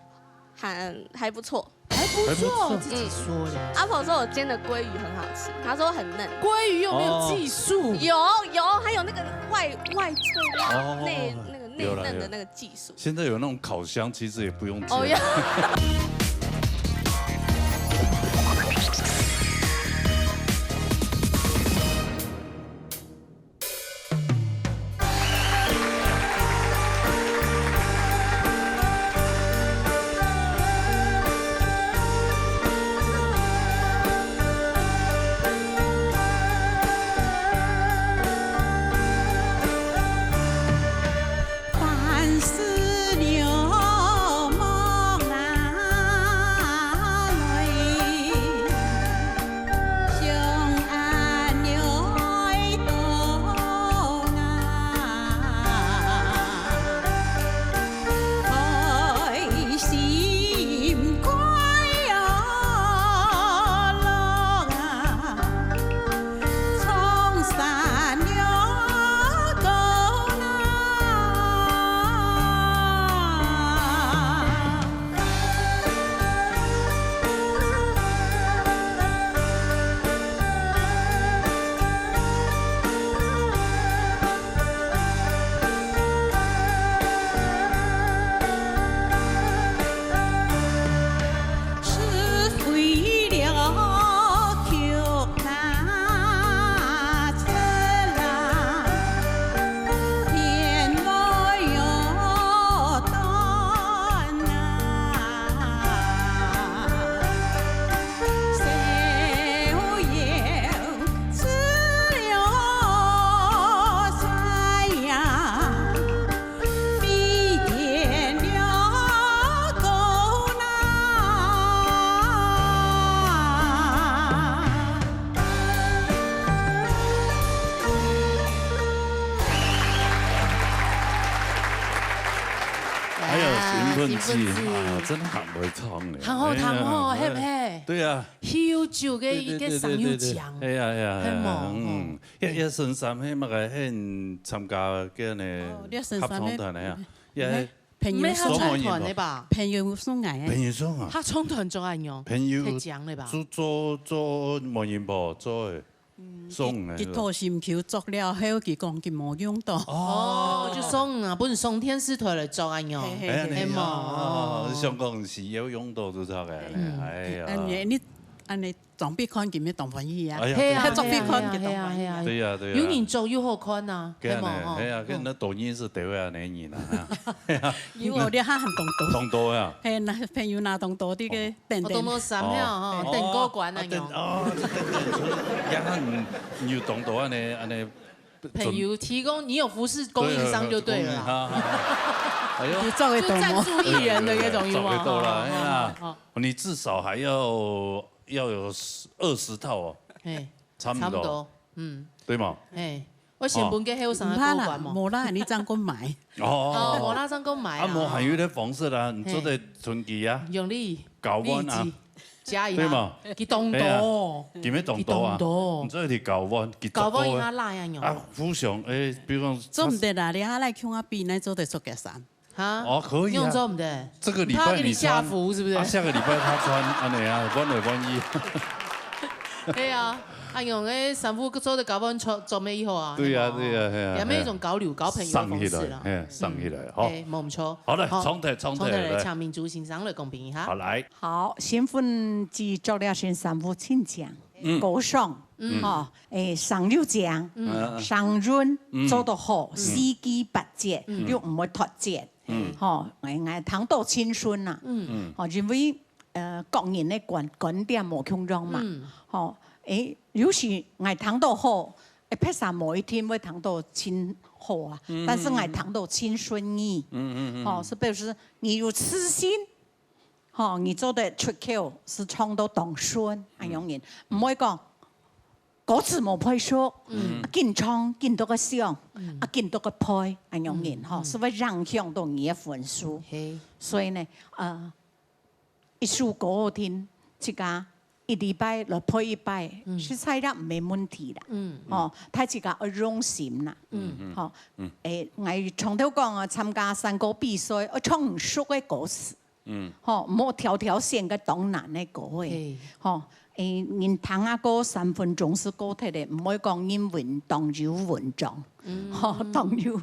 還，還不錯。 還不錯，還不錯。自己說的。嗯。阿婆說我煎的鮭魚很好吃，她說很嫩。鮭魚又沒有技術。哦。有，有，還有那個外，外脆那個，哦，內，那個內嫩的那個技術。有啦，有啦。現在有那種烤箱，其實也不用煎。哦，有。子，子。哎呀，真个很會唱呢。很好聽哦，哎呀，係毋係？對啊。係有酒个一个聲又強。對，對，對，對，對，對。哎呀，哎呀，哎呀，係無？嗯，哦。也，也算三，係麼个，係參加个呢，哦，你算三个，合唱團个啊。嗯。也，朋友送𠊎。中文音樂。團个吧？朋友送𠊎个。朋友送啊。合唱團做恁樣，朋友太強了吧？做，做，做文音樂，做个。 送个。佢，佢討心臼做了後，佢講佢無用到。哦，就送啊，分送電視台來做恁樣。係，係，哎呀，係。係無？哦，想講係有用到就著个，嗯。哎呀。恁呢，你，恁呢，長輩看佢乜當歡喜啊。哎呀，係啊，長輩看佢當歡喜啊。係啊，係啊，係啊。對呀，對呀。有人做又好看啊，對啊，係無？係啊，哦。跟那抖音是得位啊，那人啊。有哦，你還很懂得。懂得啊。係，那朋友那懂得，這个 等等。哦，懂得三了吼，哦。等過關啊，啊，等，有。哦，等，等，也很，你有懂得恁呢，恁呢，朋友提供，你有服侍供應商就對了啦。對，有供應，哈，哈。哎喲。你做得懂哦。就贊助藝人的那種，有沒有？做得到啦，哎呀，哦，哦，哦。你至少還要，要有十，二十套哦。嘿，差不多。差不多，嗯。對嗎？嘿，我先分給後生的過關嘛。哦。毋怕啦，無啦，你正過買。 哦。哦，無啦，正過買啊。啊，無還有一个方式啦，你做得存佢啊。嘿。用力，搞彎啊。力氣，加一下。對嘛？佢懂得哦。嘿啊，佢乜懂得啊。佢懂得哦。你做得搞彎，佢搞彎一下拉呀，用。啊，互相，哎，比如講，做毋得啦，你還來共下比，你做得出个衫。哈？哦，可以啊。用做毋得。這個禮拜你穿，怕給你下服，是不是？啊，下個禮拜他穿，恁呢啊，彎來彎去。對啊，啊，用个衫褲做得搞彎，做，做乜以後啊，對啊，係嘛？對啊，係啊，也乜一種交流，交朋友的方式啦。上起來，嘿，上起來，嗯，好。哎，無毋著。好嘞，好，重提，重提，重提來，來。請明珠先生來公平一下。好，來。好，新婚之夜著了身衫褲盡靚，嗯。高尚，嗯。吼，哎，生又靚，嗯。生潤，嗯。做得好，嗯。四季八節，嗯。又毋會脫節，嗯。吼，哎，𠊎聽到盡順啊，嗯。吼，因為 呃，各人个觀，觀點無共樣嘛。嗯。吼，誒，有時𠊎聽到好，誒，別儕無一定會聽到盡好啊，嗯。但是𠊎聽到盡順耳。嗯，嗯，嗯。吼，係表示你有自信，吼，你做得出口，係唱到當順，嗯。恁樣人，毋會講歌詞無配熟，嗯。啊，緊唱，緊到个想，嗯。啊，緊到个配，恁樣人，嗯，吼，嗯。係會影響到你个分數。嘿。所以呢，呃， 一首歌好聽，自家一禮拜來配一擺，嗯。實在也毋係問題啦。嗯。吼，大自家愛用心啦。嗯。吼，嗯。誒，𠊎常透講啊，參加山歌比賽，愛唱熟个歌詞。嗯。吼，莫挑挑選个當難个歌誒。嘿。吼，誒，人聽啊歌三分鐘係過忒个，毋會講人文當有文章。嗯。吼，當有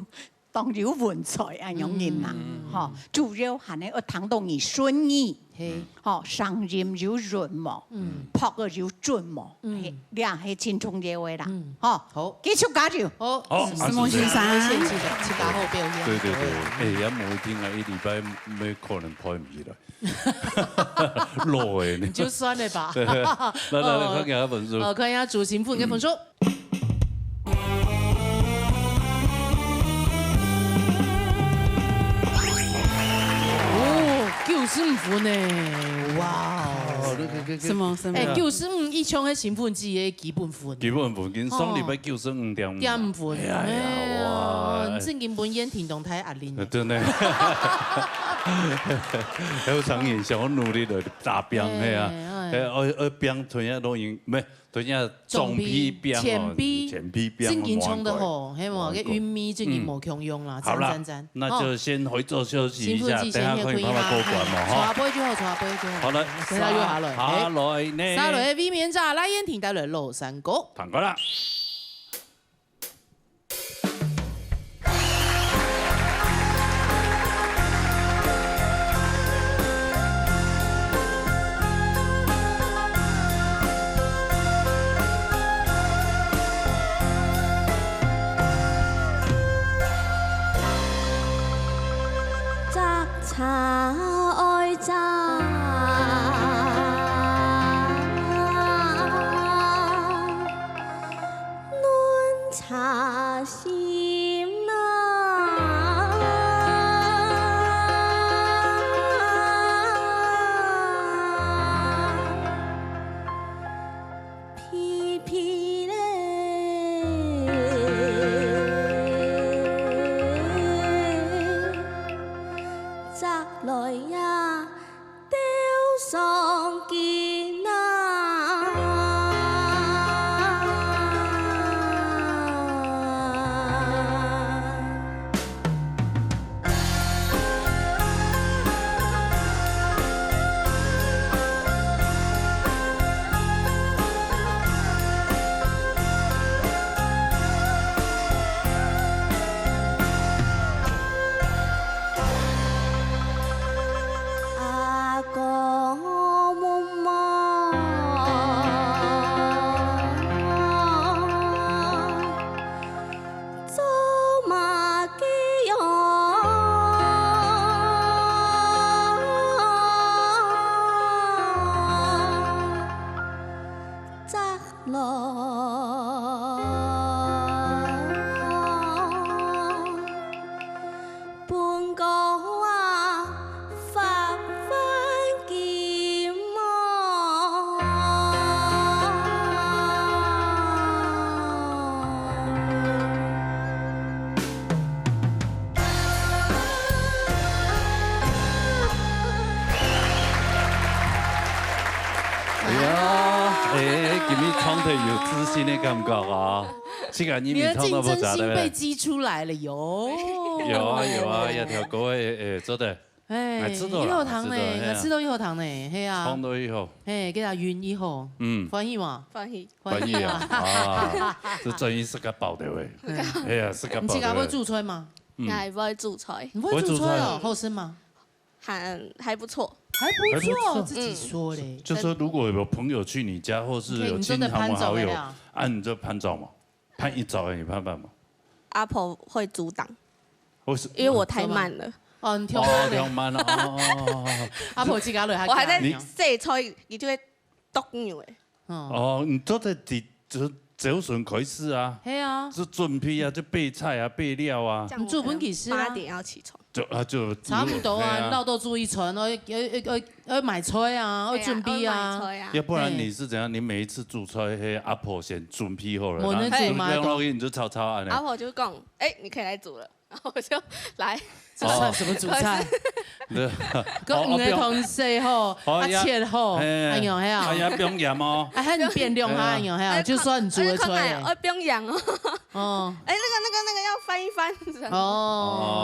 當有文采恁樣人啊，嗯。吼，主要還係愛聽到你順耳，嘿。吼，聲音有潤無，嗯。拍个有準無，嗯。嘿，這係盡重要个啦，嗯。吼，好。繼續加油。好，好，承蒙先生。謝謝，自家好表現。對，對，對，哎，也無一定啊，一禮拜乜可能拍毋起來。 老了呢。你就算了吧。對，來，來，來，哦。看一下分數。哦，看一下朱新富个分數。哦，九十五分呢，哇哦。哦，那個，那個，什麼，什麼？哎，九十五以上个新富个基本分。基本分，今上禮拜九十五點五。點五分。哎呀，哎呀，哇。哎，正經分煙挺動太壓力呢。真的。還有常言，想要努力的 打拚，哎，係啊。哎。哎，愛，愛拚，同樣都贏，毋係，同樣總比拚哦，總比，前比拚，正經唱得好，係無？該韻味正經無共樣啦，嗯。好啦，讚，讚，讚。那就先回座休息一下，哦。等下可以慢慢過關嘛，哈。先休息一下，先休息一下。好，坐下背就好，坐下背就好。好了，等下又下來，下來呢。下來，衛冕者，來，煙挺帶來老山歌。唱歌啦。 摘茶愛摘。落。分哥啊，發奮緊無？哎呀，哎，今日唱得有自信的感覺啊！這個你們唱得不假的。你的競爭心被激出來了喲。有啊，有啊，要跳高的，哎，做得。哎，哎，知道了，有糖呢，知道了，嘿啊。知道有糖呢，嘿啊。唱到以後。嘿，給他勻以後。嗯。歡喜嗎？歡喜。歡喜啊，啊，這真係食个飽的喂。嗯。哎呀，食个飽的喂。你自家會煮菜嗎？嗯。𠊎會煮菜。你會煮菜哦，會煮菜。好吃嗎？還，還不錯。還不錯，還不錯。自己說嘞。就說如果有朋友去你家，或是有親朋好友，你看你做得拚著未啊？啊，你就拚著嘛，拚一早你拚拚嘛。阿婆會阻擋，為什-因為我太慢了。哦，你忒慢了。哦，忒慢了，哦，哦，哦，哦。阿婆自家落下我還在洗菜，你就會剁牛欸。嗯。哦，你做得自 就朝晨開始啊，係啊。就準備啊，就備菜啊，備料啊。這樣我可能八點要起床。你煮飯幾時啊？就，啊，就，差不多啊，係啊。恅到煮一餐，愛，愛，愛，愛買菜啊，愛準備啊。係啊，愛買菜啊。要不然你是怎樣？係。你每一次煮菜，係阿婆先準備好了，無人煮嘛，然後你就，然後你就吵吵啊，阿婆就講：「欸，你可以來煮了。」然後我就來。這算什麼煮菜？哦。對。跟你的同事吼，哦，啊，切吼，哎呀，哎喲，係啊。哎呀，不用鹽哦。哎，還有變量哈，哎呀。哎喲，係啊，哎，就算你煮得出來。看，哎，看來，哎，不用鹽哦。哦。哎，那個，那個，那個要翻一翻，這樣。哦，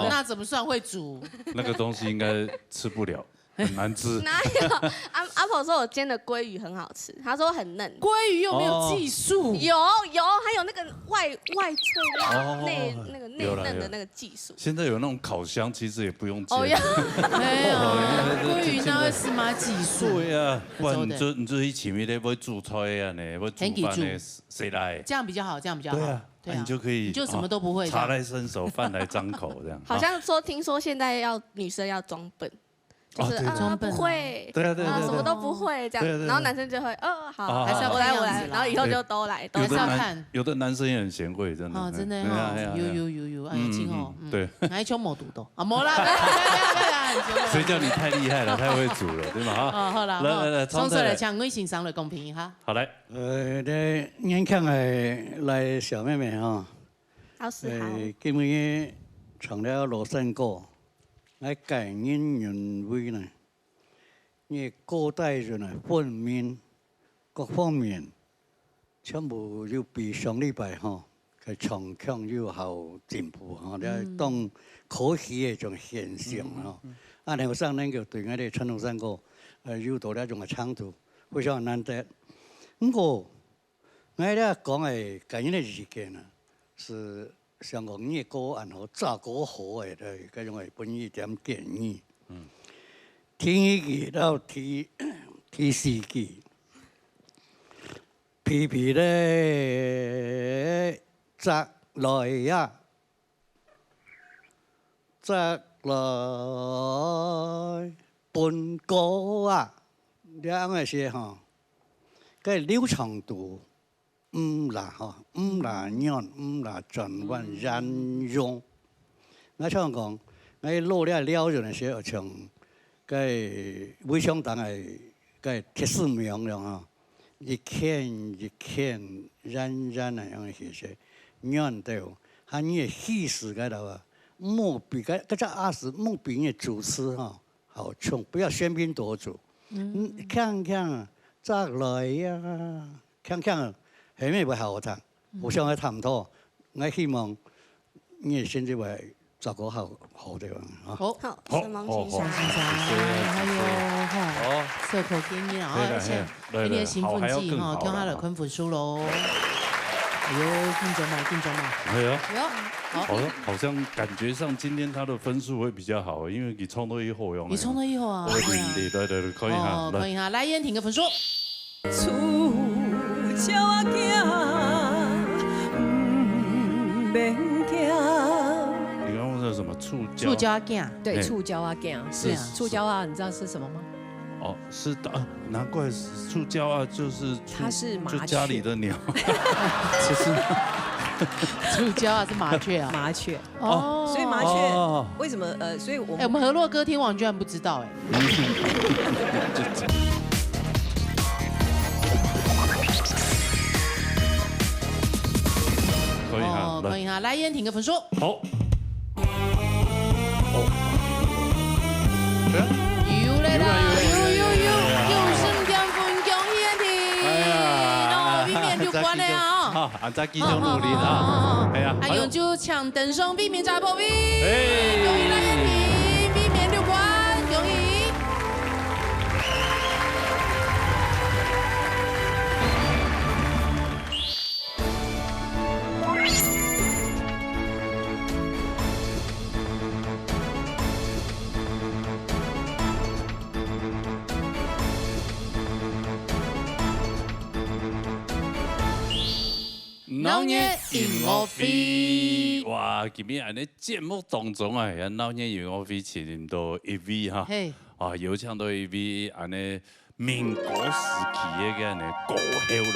哦。那怎麼算會煮？那個東西應該吃不了。 很難吃。哪有？阿，阿婆說我煎的鮭魚很好吃，她說很嫩。鮭魚又沒有技術。哦。有，有，還有那個外，外脆那個內，哦，那個內嫩的那個技術。有啦，有啦。現在有那種烤箱，其實也不用煎。哦，有。沒有，哦，鮭魚那個是嘛技術。對啊，不然你就，你就去請那些會煮菜的呢，會煮飯的，很技術。誰來？這樣比較好，這樣比較好。對啊，對啊。那你就可以，你就什麼都不會，哦，茶來伸手，飯來張口這樣。好像說，聽說現在要，女生要裝笨。 就是，哦，對，對。啊，不會，對啊，對啊，啊，對啊，什麼都不會這樣，對啊，對啊，對啊。然後男生就會，哦，好，哦，還是要我來，我來，看樣子啦。然後以後就都來，都來。有的男，還是要看。有的男生也很賢惠，真的。哦，真的哈，哎呀，哎呀，有，有，有，有，哎呀，嗯，真哦，嗯，嗯，對。嗯，哪一種某毒的？啊，沒啦，沒啦，沒啦，沒啦，沒啦。誰叫你太厲害了，太會煮了，對吧？哈。哦，好啦，來，來，來，好，上手來，唱再來。請魏先生來公平一下。好，來。呃，這年輕的來小妹妹哈，老師好。呃，今日唱了老山歌， 𠊎個人認為呢，你个高低音啊、分明各方面，全部有比上禮拜吼，个唱腔有好進步吼，這當可喜个一種現象吼。嗯，嗯，嗯。啊，後生能夠對𠊎个傳統山歌，呃，有到這種个程度，非常難得。毋過， 𠊎這講个個人个意見啊，係想講你个歌恁好，作歌好个，這，這種个分你一點建議。嗯。第二句到第，第四句，皮皮咧，摘來啊， 摘來分哥啊。這樣个時吼，該流暢度毋罅吼，毋罅軟，毋罅轉彎，嗯。沿用。𠊎常講，𠊎落這標準个時候，像該尾上檔个該鐵絲網樣吼， 一圈一圈，圓圓个樣个形式，圓到，還有你个氣勢該兜啊，莫比該，該隻阿是莫比你个主持吼，好衝，不要喧賓奪主。嗯。嗯，鏘鏘啊，摘來呀，鏘鏘啊，後面會好好聽，互相个探討。嗯。𠊎希望 你个成績會照顧好，好个啊，哈。好。好，好，承蒙先生。好，好，好，謝謝，謝謝。哎喲，吼，好。笑口給你啊，對了，而且嘿，來，給你的興奮劑，來，來，好，吼，還要更好啦。叫他來看分數囉。哎喲，緊張嘛，緊張嘛。哎呀。哎喲，好。好像，好像感覺上今天他的分數會比較好，因為你唱到以後喲。你唱到以後啊，對啊。對，對，對，可以哈，哦，來。可以哈，來，燕婷个分數。 厝鳥仔囝，毋免驚。你剛剛說什麼？厝鳥？厝鳥仔囝。對，嘿。厝鳥仔囝。是啊。厝鳥仔，你知道是什麼嗎？哦，是的，啊，难怪是触礁啊，就是触，它是麻雀。就家里的鸟。不是吗？触礁啊，是麻雀啊。麻雀。哦。所以麻雀哦。为什么，呃，所以我们，哎，我们河洛歌天王居然不知道，哎。可以哈，哦，来。可以哈，来，燕婷个分数。好。 哦。哎呀，有了啦，有，有，有，有，有，有，有，有。九十五点分，恭喜燕婷。哎呀，哦，卫冕六冠了啊。好，啊，再繼續努力啊。哦，哦，哦，哦。哎呀，啊，好了。永久抢登上卫冕遮寶位。哎。恭喜啦，燕婷，卫冕六冠，恭喜。 鬧熱音樂會。哇，今日恁呢節目當中啊，鬧熱音樂會請到一位哈，嘿。啊，有請到一位恁呢民歌時期个恁呢歌后了，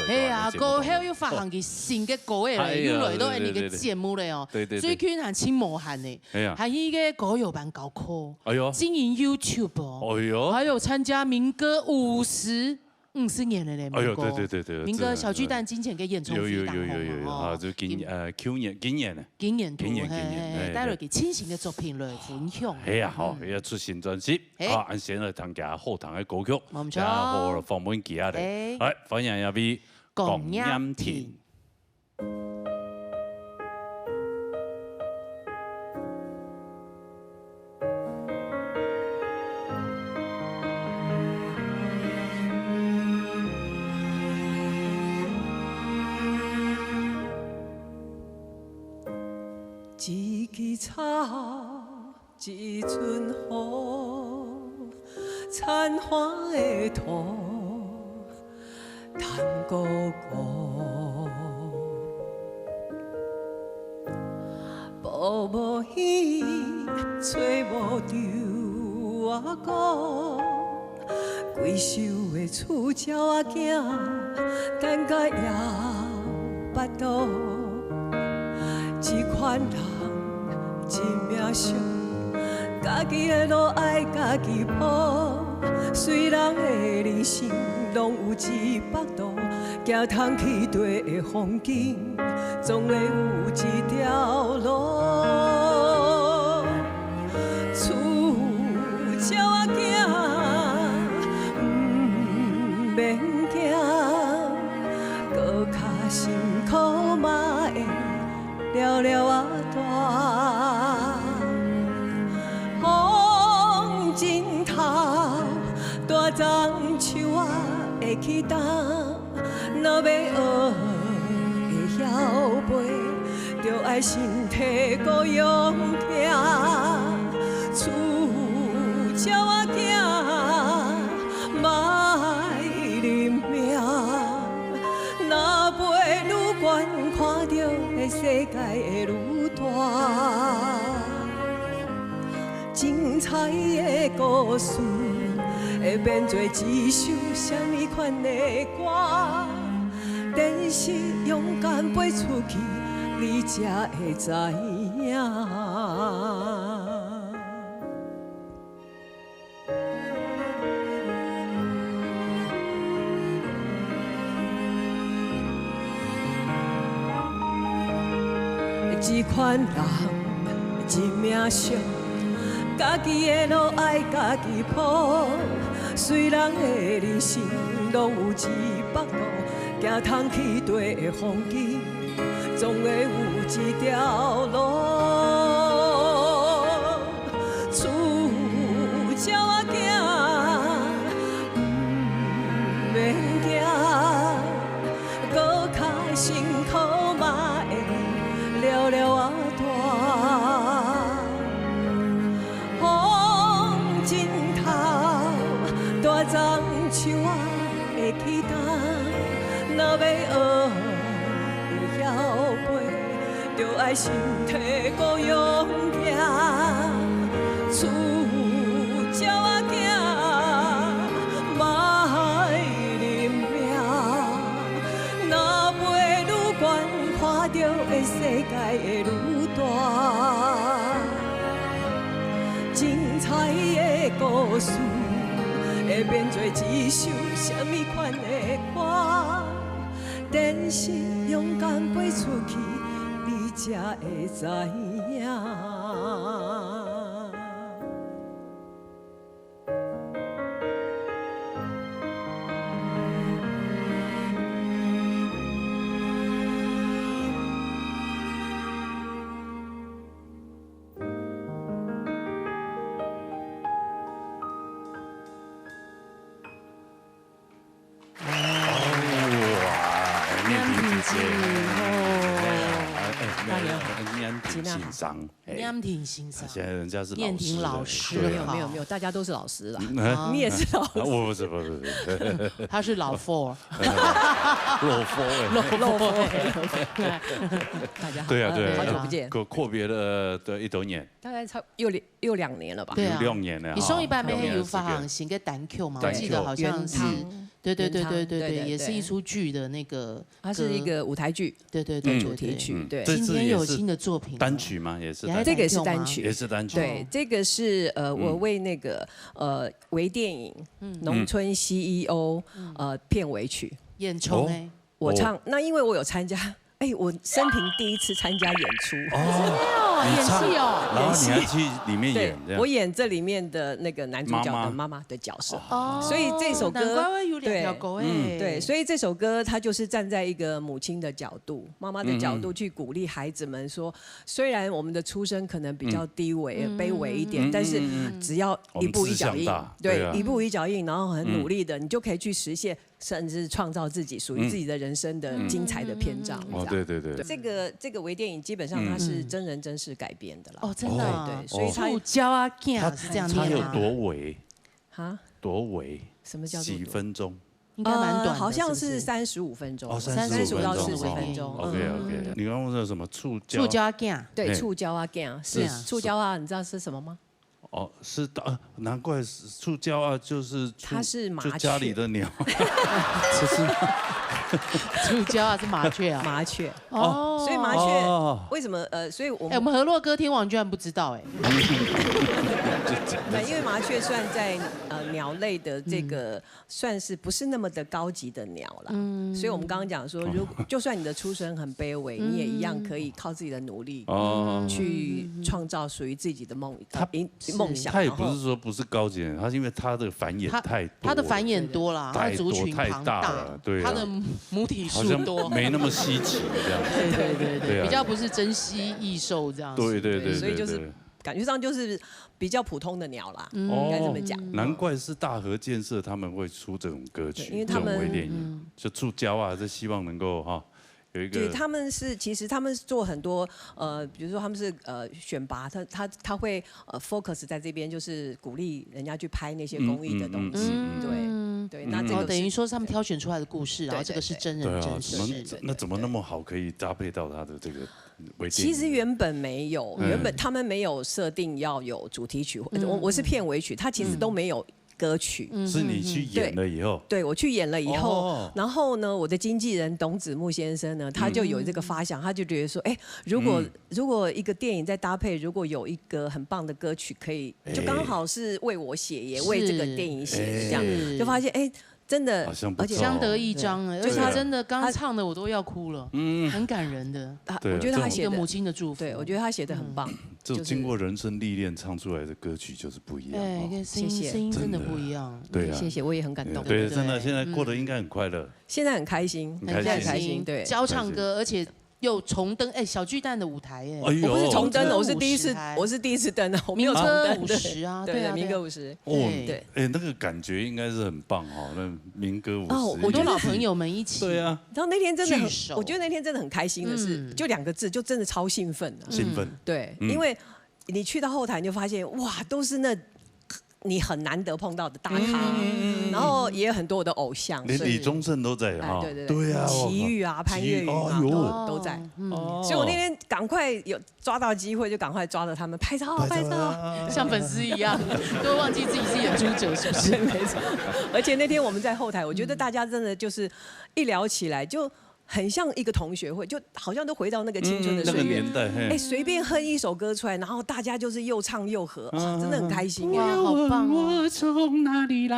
係啊，恁呢節目當中。歌后又發行佢新个歌个了，哎呀，又來到恁呢个節目了哦。對，對，對，對。最近還盡無閒呢，哎呀。還去个歌謠班教課，哎喲。經營YouTube哦，哎喲。還有參加民歌五十 五十年了咧，哎喲，民歌，對，對，對，對，民歌小巨蛋、真的，金錢跟演唱會當紅啊，有，有，有，有，有，哦。啊，就今，今，呃，舊年，今年呢。今年度，今年，今年，嘿，嘿，嘿，帶來佢全新个作品來分享。係啊，吼，嗯。也出新專輯，嘿。啊，恁先來聽佢好聽个歌曲，無毋著。然後訪問佢啊咧。嘿。來，歡迎這位江燕婷。江燕婷。 一枝草，一陣雨，殘花的土， 淡糊糊。捕無魚，揣無稻仔鈷，規手的刺鳥仔囝，等甲枵腹肚。這款人，真命相，家己的路愛家己鋪，隨人的人生攏有一幅 行通去對的風景，總會有一條路。刺鳥仔囝，毋免驚，閣較辛苦嘛會 了了仔大。風真透，大欉樹仔會去焦，若欲學會曉飛，著愛身體閣勇健。刺鳥仔囝，莫認命。 若飛愈懸，看著的世界會愈大。精彩的故事會變做一首啥物款的歌？展示勇敢飛出去，你才會知影。 這款人真命相，家己的路愛家己鋪。隨人的人生攏有一幅圖，行通去對的風景，總會有一條路。 刺鳥仔囝，毋免驚，閣較辛苦嘛會了了仔大。風真透，大欉樹仔會去焦，若欲學會曉飛， 著愛身體閣勇健。刺鳥仔囝，会变做一首啥物款的歌？等是勇敢飞出去，你才会知影。哇，念婷姐姐，念婷姐，哦。哎，哎，没有，没有，念婷先生，哎。念婷先生。现在人家是老师了，念婷老师，对啊。没有，没有，没有，大家都是老师啦。嗯，哎。你也是老师。啊，我不是，不是，不是。他是老four。老four，哎。老four，哎。大家好。对啊，对啊，好久不见。阔，阔别了，对，一多年。大概差，有两，有两年了吧。对啊。有两年了哈。你上一版没有发行新的单曲吗？两年了。我记得好像是，单曲。对，对，对，对，对，原唱。对，对，对，也是一出剧的那个歌。它是一个舞台剧。对，对，对，对，主题曲，对。嗯，这次也是今天有新的作品了。单曲吗？也是单曲。也还单曲吗？这个是单曲。也是单曲。对，这个是，呃，嗯。我为那个，呃，微电影，嗯。农村C E O，嗯。呃，片尾曲。演唱欸。哦。我唱，哦。那因为我有参加，哎，我生平第一次参加演出。哦，真的哦，你唱，演戏哦。然后你还去里面演，对，这样。我演这里面的那个男主角的妈妈。妈妈的角色。哦，所以这首歌，难怪会有两条狗哎。对，嗯。对，所以这首歌它就是站在一个母亲的角度，妈妈的角度去鼓励孩子们说，嗯，嗯。虽然我们的出身可能比较低微，嗯。卑微一点，嗯，但是嗯，嗯，嗯。只要一步一脚印，我们志向大，对，对啊。一步一脚印，然后很努力的，嗯。你就可以去实现，甚至创造自己属于自己的人生的精彩的篇章，嗯。这样。哦，对，对，对。这个，这个微电影基本上它是真人真事改编的啦。嗯。哦，真的啊。对，对，所以它，触礁仔囝是这样念吗？它，它有多微？啊？多微？什么叫做多？几分钟？应该蛮短的，呃，好像是是不是？三十五分钟，哦，三十五分钟。三十五到四十分钟。哦，OK，OK。嗯。你刚刚说什么？触礁？触礁仔囝。对，嘿。触礁仔囝，是，是啊。触礁仔，你知道是什么吗？哦，是的，啊，难怪是触礁仔，就是触，它是麻雀。就家里的鸟。不是。触礁仔是麻雀啊。麻雀。哦。所以麻雀，哦。为什么，呃，所以我们，哎，我们河洛歌天王居然不知道，哎。对，因为麻雀算在，呃，鸟类的这个，嗯。算是不是那么的高级的鸟啦。嗯。所以我们刚刚讲说，如，就算你的出身很卑微，嗯。你也一样可以靠自己的努力，哦。去创造属于自己的梦，它，呃，梦想，它也不是说不是高级的，然后它是因为它的繁衍太多了。它，它的繁衍多啦，太多，它的族群庞大，太大了，对啊。它的母体数多。好像没那么稀奇这样子。对，对，对，对，对啊。比较不是珍稀异兽这样子。对，对，对，对，所以就是对。感觉上就是比较普通的鸟啦，嗯。应该这么讲。哦，难怪是大河建设他们会出这种歌曲，对，因为他们，这种微电影，嗯。就触礁仔，还是希望能够哈，有一个，对，他们是，其实他们是做很多，呃，比如说他们是，呃，选拔，他，他，他会，呃，focus 在这边，就是鼓励人家去拍那些公益的东西，嗯，嗯，嗯，嗯，嗯。对，对，那这个是，哦，等于说是他们挑选出来的故事，然后这个是真人真事。对，对，对。对啊，怎么，对，对，那怎么那么好可以搭配到他的这个 微电影。其实原本没有，嗯。原本他们没有设定要有主题曲，嗯，我，我是片尾曲，嗯。它其实都没有歌曲。嗯。是你去演了以后？对，对，我去演了以后，哦。然后呢，我的经纪人董子木先生呢，他就有这个发想，嗯。他就觉得说，哎，如果，嗯。如果一个电影再搭配，如果有一个很棒的歌曲，可以，哎。就刚好是为我写，也为这个电影写的这样，是。就发现，哎， 真的，好像不错哦。而且相得益彰哎，对。而且他真的刚唱的我都要哭了，嗯。很感人的。啊，对啊，我觉得他写的，这种一个母亲的祝福。对，我觉得他写得很棒，嗯。这种经过人生历练唱出来的歌曲就是不一样哦。哎，跟声音，谢谢。声音真的不一样。真的。对啊。谢谢，我也很感动。对，对，真的，现在过得应该很快乐。嗯。现在很开心，很开心。现在很开心，对。教唱歌，而且 又重登，哎，小巨蛋的舞台，哎。哎呦。我不是重登的，我是第一次，民歌五十台。我是第一次登的，我没有重登。民歌五十啊，对，对，对，对。民歌五十。哦，对。哎，那个感觉应该是很棒哦，那民歌五十。哦，我觉得很多老朋友们一起。对啊。你知道那天真的很，聚首。我觉得那天真的很开心的是，嗯。就两个字，就真的超兴奋的。兴奋。对，嗯。因为你去到后台，你就发现，哇，都是那 你很难得碰到的大咖，嗯，嗯，嗯，嗯。然后也有很多我的偶像，所以，连李宗盛都在哈。哎，对，对，对。对啊，我靠。齐豫啊，潘越云啊，齐豫，哎呦。都，都在。嗯。哦。所以我那天赶快有抓到机会，就赶快抓着他们拍照，拍照啊。拍照。像粉丝一样，都会忘记自己是演出者，是不是？没错。而且那天我们在后台，我觉得大家真的就是一聊起来就很像一个同学会，就好像都回到那个青春的岁月。嗯，那个年代，嘿。哎，随便哼一首歌出来，然后大家就是又唱又和，哇，真的很开心。哇，好棒哦。我从哪里来？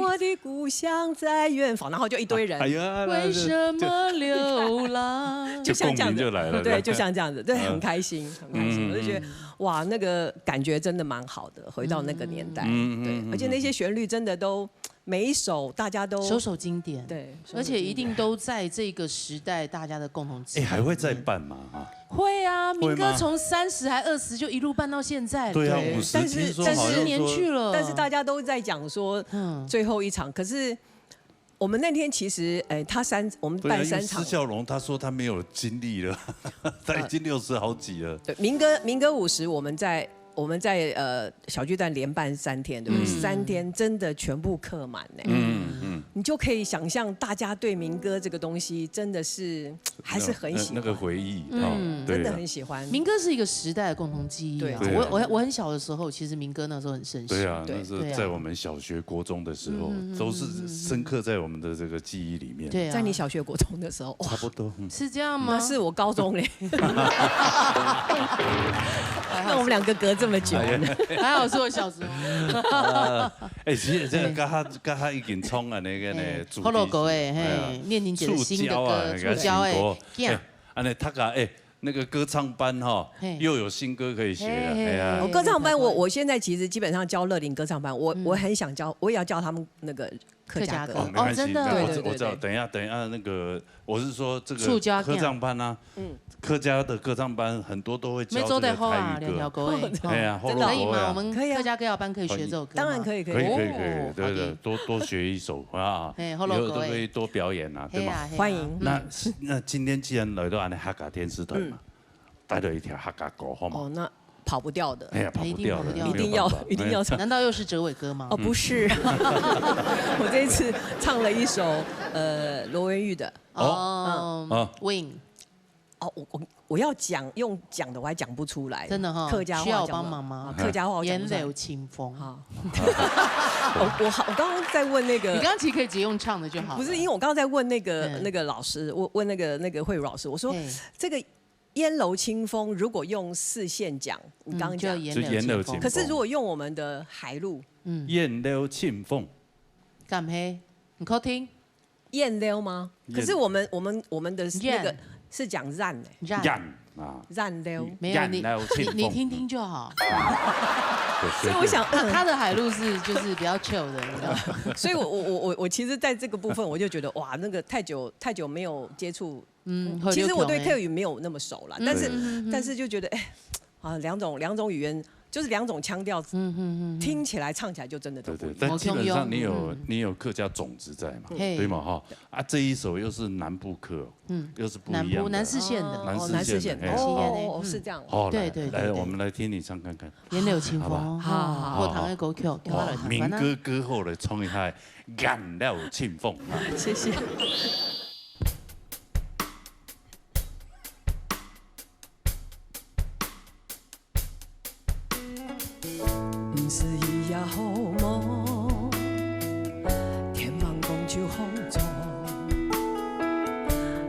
我的故乡在远方，然后就一堆人。哎呀，那是，为什么流浪？就像这样子。就共鸣就来了，对，对。就像这样子，对，嗯。很开心，很开心。嗯，我就觉得，嗯。哇，那个感觉真的蛮好的，回到那个年代。嗯，嗯，对，嗯，嗯，而且那些旋律真的都，每一首大家都，首首经典。对，而且一定都在这个时代大家的共同记忆。哎，还会再办吗？啊？会啊，会吗？民歌从三十还二十就一路办到现在。对啊，对，五十，但是，听说好像说，但是，十年去了。但是大家都在讲说，嗯。最后一场，可是我们那天其实，哎，他三，我们办三场。对啊，因为施孝荣他说他没有精力了，他已经六十好几了。对，民歌，民歌五十，我们在，我们在，呃，小巨蛋连办三天，对不对？嗯。三天真的全部客满呢。嗯，嗯。你就可以想象大家对民歌这个东西真的是还是很喜欢。那，那，那个回忆，嗯。哦，对啊。真的很喜欢。民歌是一个时代的共同记忆啊。对。对啊。我，我，我很小的时候，其实民歌那时候很盛行。对啊，对。那是在我们小学、国中的时候，对啊。嗯，嗯，嗯，都是深刻在我们的这个记忆里面。对啊。在你小学、国中的时候，哇。差不多，嗯。是这样吗？那是我高中嘞。那我们两个隔这么久。哎呀。还好是我小时候。啊，哎，其实这个刚刚，刚刚已经冲了那个呢，哎，主题曲，好老歌哎，嘿，哎呀，念婷姐的新的歌，触礁啊，触礁哎，那个新歌。哎，按呢，他讲，哎，那个歌唱班哈，嘿。又有新歌可以学了，嘿，嘿，哎呀。嘿，哦，歌唱班，我，我现在其实基本上教乐龄歌唱班，我，嗯。我很想教，我也要教他们那个客家歌。客家歌。哦，没关系，哦，真的。那我知，对，对，对，我知道，对。等一下，等一下，那个，我是说这个触礁啊，歌唱班啊，嗯。客家的歌唱班很多都会教这个台语歌。没做得好啊，两条歌哎。哎呀，真的哦。可以吗？好老歌呀。我们客家歌谣班可以学这首歌吗？当然可以，可以。可以，可以，可以，哦，对，对，好的。多，多学一首啊，嘿，好老歌哎。以后都可以多表演啊，对吗？嘿啊，嘿啊。欢迎。那，那今天既然来到俺的哈嘎电视台嘛，嗯。带了一条哈嘎歌，好吗？哦，那跑不掉的。哎呀，跑不掉的，一定跑不掉。没有办法。一定要，一定要唱。哎。难道又是哲伟哥吗？哦，不是。我这一次唱了一首，呃，罗文玉的。哦，嗯。哦。Win。哦，我，我，我要讲，用讲的我还讲不出来。真的哈，客家话讲不，需要我帮忙吗？啊，客家话我讲不出来。岩流清风。好。我，我好，我刚刚在问那个，你刚刚其实可以直接用唱的就好了。不是，因为我刚刚在问那个，嗯。那个老师，我问那个，那个慧茹老师，我说，嘿。这个烟楼清风如果用四县讲，你刚刚讲，嗯，就岩流清风。就岩流清风。可是如果用我们的海陆，嗯。岩流清风。敢黑？你可以听。 燕撩吗？燕。可是我们，我们，我们的那个燕。是讲染欸。染。燕啊。染撩。没有，你，燕撩清风。你，你听听就好。对，对，对。所以我想，他，他的海陆是，就是比较chill的，你知道吗？所以我，我，我，我，我其实在这个部分，我就觉得，哇，那个太久，太久没有接触，嗯，其实我对客语没有那么熟啦，嗯。但是，嗯，嗯，嗯。但是就觉得，哎，啊，两种，两种语言，就是两种腔调，嗯，嗯，嗯，嗯。听起来、唱起来就真的都不一样。对，对，但基本上你有，嗯。你有客家种子在嘛，嘿。对嘛，哈？啊，这一首又是南部客哦，嗯。又是不一样的。南部，南四县的。南四县的，哦，南四县，嘿。哦，哦，哦，是这样。哦，来，对，对，来，对，对。我们来听你唱看看。岩流清风，好不好？好，好，好。好，好。后堂的歌曲，叫我来弹哦，民歌歌后来唱一下《岩流清风》啊。谢谢。 毋是伊也好无，天茫光就風中。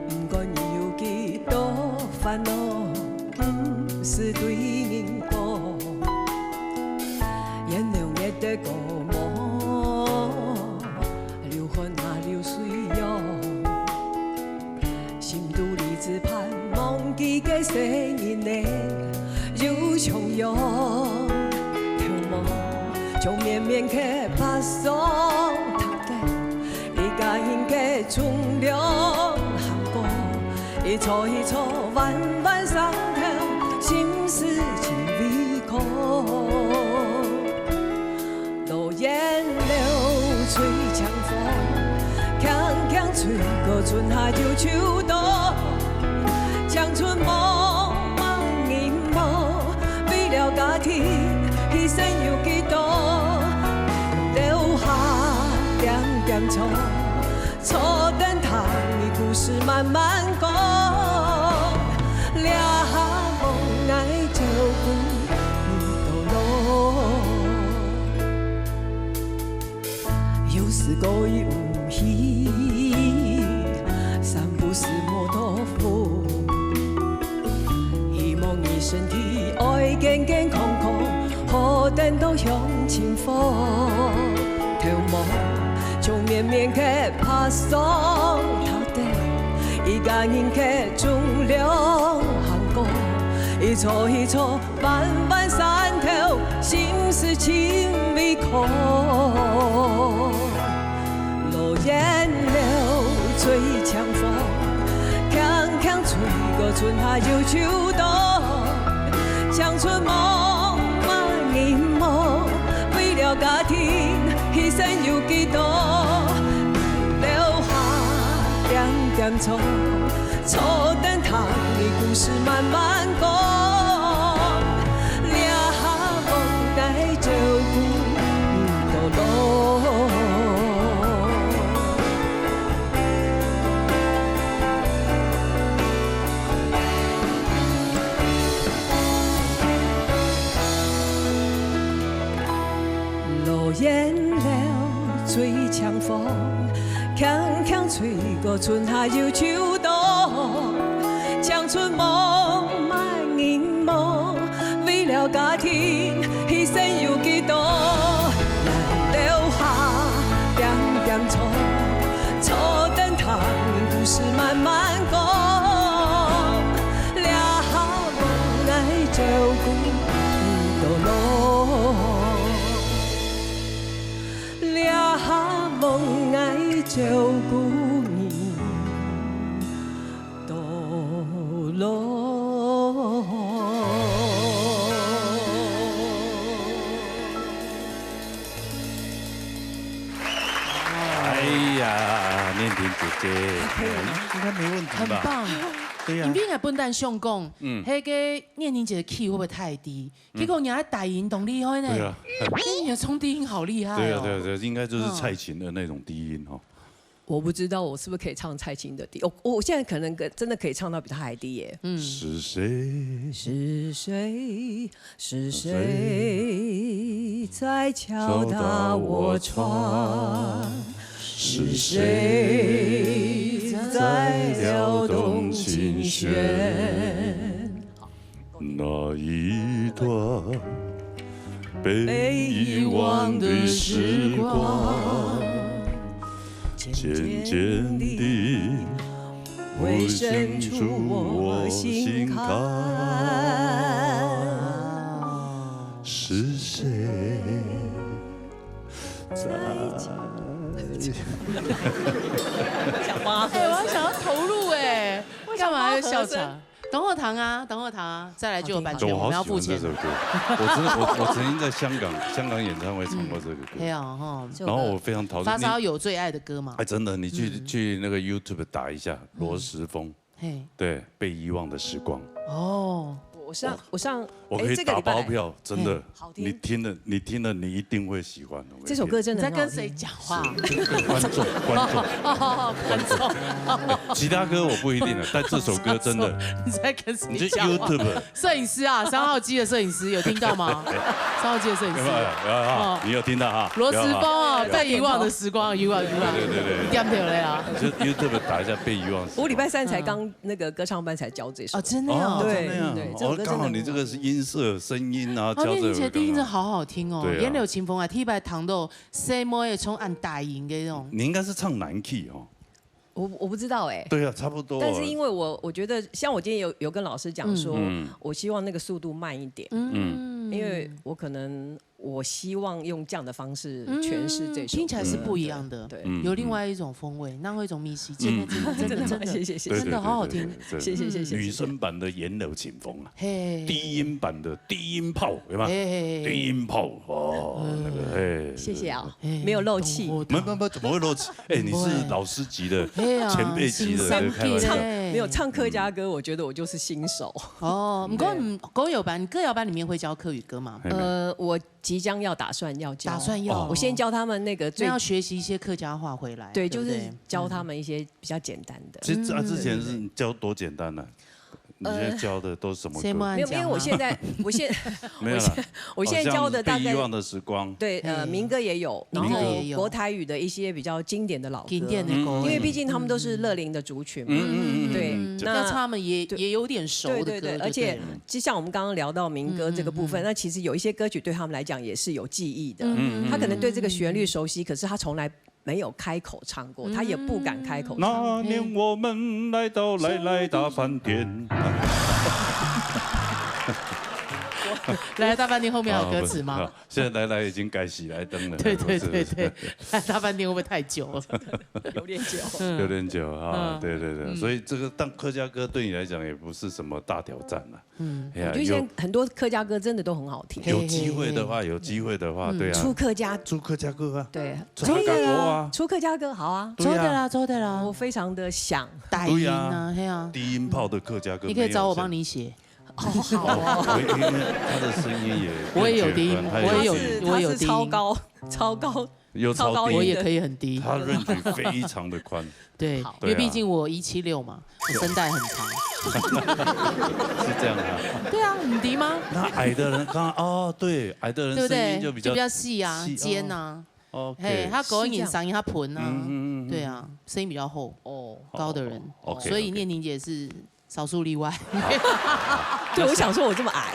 毋管伊有幾多煩惱，毋是對人講。原諒𠊎的過無，流汗也流水哦。 心肚裡只盼望佢个細人仔有重陽。頭毛像綿綿个白霜，搭个一家人个重量行過，一座一座彎彎山頭，心事真微苦。 落葉流水清風，輕輕吹過春夏又秋冬。青春茫茫人無，為了家庭犧牲有幾多？流下點點汗， 坐等聽你故事慢慢講，這下無愛照顧你到老。有時過意毋去，三不四磨豆腐，希望你身體愛健健康康，好等到鄉親福。頭毛長綿綿个爬上頭頂，一家人个種糧行過，一座一座 翻翻山頭，心事盡微空。落雁了吹清風，輕輕吹過春夏又秋冬。青春茫茫人夢，為了家庭犧牲有幾多？留下點點痛。 坐等聽你故事慢慢講，這下望𠊎照顧你到老。落雁了，吹清風，輕輕吹 過春夏又秋冬，青春茫茫人夢，為了家庭犧牲有幾多？留下點點痛，坐等聽故事慢慢講，這下望𠊎照顧你到老。 這下望𠊎照顧你到老。哎呀，念婷姐姐，可以吗应该没问题吧？很棒。对呀因，为本来想讲，嗯那个念婷姐的 key 会不会太低？结果人家低音当厉害呢。对啊，念婷姐唱低音好厉害对啊，对啊，哦。对啊，应该就是蔡琴的那种低音哈。我不知道我是不是可以唱蔡琴的低，我我现在可能真的可以唱到比她还低耶。是谁？是谁？是谁在敲打我窗？是谁在撩动琴弦？那一段被遗忘的时光，渐渐地会渗出我心坎。是谁在？哎，我还想要投入哎，干嘛要笑场？等会糖啊，等会糖啊，再来就有版权，我们要付钱我好喜欢这。首歌，我真的我我曾经在香港香港演唱会唱过这个歌。对啊，哈，然后我非常讨厌。发烧友最爱的歌嘛哎，。真的，你去去那个 YouTube 打一下罗时丰，嘿，对，被遗忘的时光。哦，我上我上我可以哎这个礼拜打包票，真的，好听你听了你听了你一定会喜欢。我跟你这首歌真的很好听你在跟谁讲话？讲，观众观众。哦，观众，其他歌我不一定了，但这首歌真的，你在跟谁你去讲话？ YouTube 摄影师啊，三号机的摄影师有听到吗？三号机的摄影师有没有？有有哦有，你有听到哈？罗时丰啊，有有有被遗忘的时光，遗忘遗忘，对对对对点掉了啊。你就 YouTube 打一下被遗忘的时光。我礼拜三才刚那个歌唱班才教这首。哦，真的哦，真的呀对对，这首哦，歌真的刚好你这个是音色、声音啊，哦，教这个念婷姐的低音真的好好听哦，对啊眼泪清风啊，T 白糖豆，谁摸也冲按大音的那种。你应该是唱男 key 哦。我我不知道哎。对啊，差不多啊。但是因为我我觉得，像我今天有有跟老师讲说，嗯我希望那个速度慢一点，嗯，因为我可能我希望用这样的方式诠释这首歌。听起来是不一样的，对，嗯有另外一种风味，那会一种迷失，真的真的真的真的，谢谢谢谢对真的好好听。对对对谢谢谢谢谢谢。女生版的眼泪清风啊，嘿，低音版的低音炮有吗？嘿嘿嘿低音炮哦，那个嘿，谢谢啊，嘿没有漏气。没没没，怎么会漏气？哎，你是老师级的，嘿啊前辈级的，新三开玩笑季。嘞没有唱客家歌，我觉得我就是新手。哦，你歌歌友班，歌谣班里面会教客语歌吗？嘿没呃，我即将要打算要教，打算要，我先教他们那个最那要学习一些客家话回来，对，不就是教他们一些比较简单的。其实啊，之前是教多简单呢，你现在教的都是什么歌？没有，因为我现在，我现，没有啦，我现，我现在教的大概，好像是被遗忘的时光。对，呃，嗯。民歌也有，民歌也有。然后国台语的一些比较经典的老歌。经典的歌。嗯。因为毕竟他们都是乐龄的族群嘛。嗯，嗯，嗯，嗯，对，嗯。那要唱他们也，对，也有点熟的歌就对了。对，对，对，而且就像我们刚刚聊到民歌这个部分，嗯，嗯，嗯。那其实有一些歌曲对他们来讲也是有记忆的。嗯，嗯，嗯。他可能对这个旋律熟悉，可是他从来没有开口唱过，他也不敢开口唱。那年我们来到来来大饭店。来来大饭店后面还有歌词吗？啊，不是，啊，现在来来已经改喜来登了，对，对，不是，对，对。不是。来来大饭店会不会太久了？有点久。嗯。有点久啊，嗯。对，对，对，嗯。所以这个，但客家歌对你来讲也不是什么大挑战啦。 嗯。哎呀，我觉得现在很多客家歌真的都很好听。有，有机会的话，有机会的话，嗯。对啊。出客家，出客家歌啊。对。出客家歌啊。可以啊，出客家歌，好啊。对啊。做得啦，做得啦。我非常地想。低音啊，对啊。嘿啊。低音炮的客家歌，你可以找我帮你写。没有像，哦，好哦。我，因为他的声音也我也有低音，变绝版，他也有低音。我也有，他是，我也有低音。他是超高，超高音的。有超低。我也可以很低。他range非常的宽。对，好。因为毕竟我一七六嘛。 我声带很长。是这样啊。对啊，很低吗？那矮的人，刚刚，哦，对，矮的人声音就比较，对不对？就比较细啊，细，尖啊。哦。OK。嘿，他高音是这样。嗓音他盆啊。嗯，嗯，嗯，嗯。对啊，声音比较厚，哦。高的人。哦，OK，所以念婷姐是少数例外。OK。好，好。对，我想说我这么矮，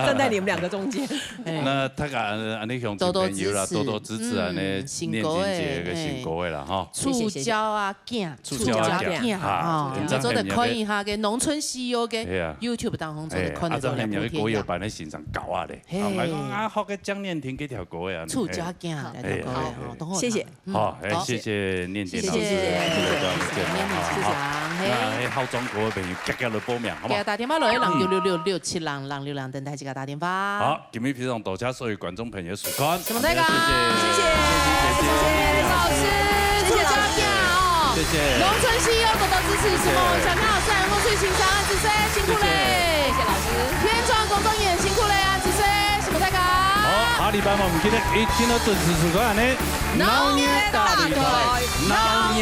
站在你们两个中间。哎。那大家，呃，恁呢鄉亲朋友啦，多多支持。多多支持恁呢，嗯，念婷姐个新歌个啦，哎。吼。触礁啊， 囝，觸礁仔囝，啊，吼，你做得看一下个農村西游个，嘿啊。YouTube當中做得看得到兩部電影。嘿，啊，這下你个歌有辦咧欣賞狗仔咧，嘿。啊，毋係講啊，學个江念婷該條歌个啊，觸礁仔囝，嘿。該條歌个，嘿，吼，嘿。當好聽。謝謝。嗯，好，哎，好。謝謝念婷老師，謝謝，謝謝，謝謝，謝謝，謝謝念婷，謝謝，嘿。那，哎，孝莊國个朋友，遽遽來報名，好不好？給他打電話落去，零九六六六七零零六零，等待這個打電話。好。 今日非常多謝所有觀眾朋友收看。承蒙大家。謝謝，謝謝，謝謝，謝謝老師，謝謝大家哦。謝謝。農村西游多多支持，承蒙小天老師，還有水先生，支持，辛苦咧。謝謝老師。天窗工作人員辛苦咧，支持，承蒙大家。好，下禮拜嘛，毋記得一定要準時收看呢。鬧熱大電台，鬧熱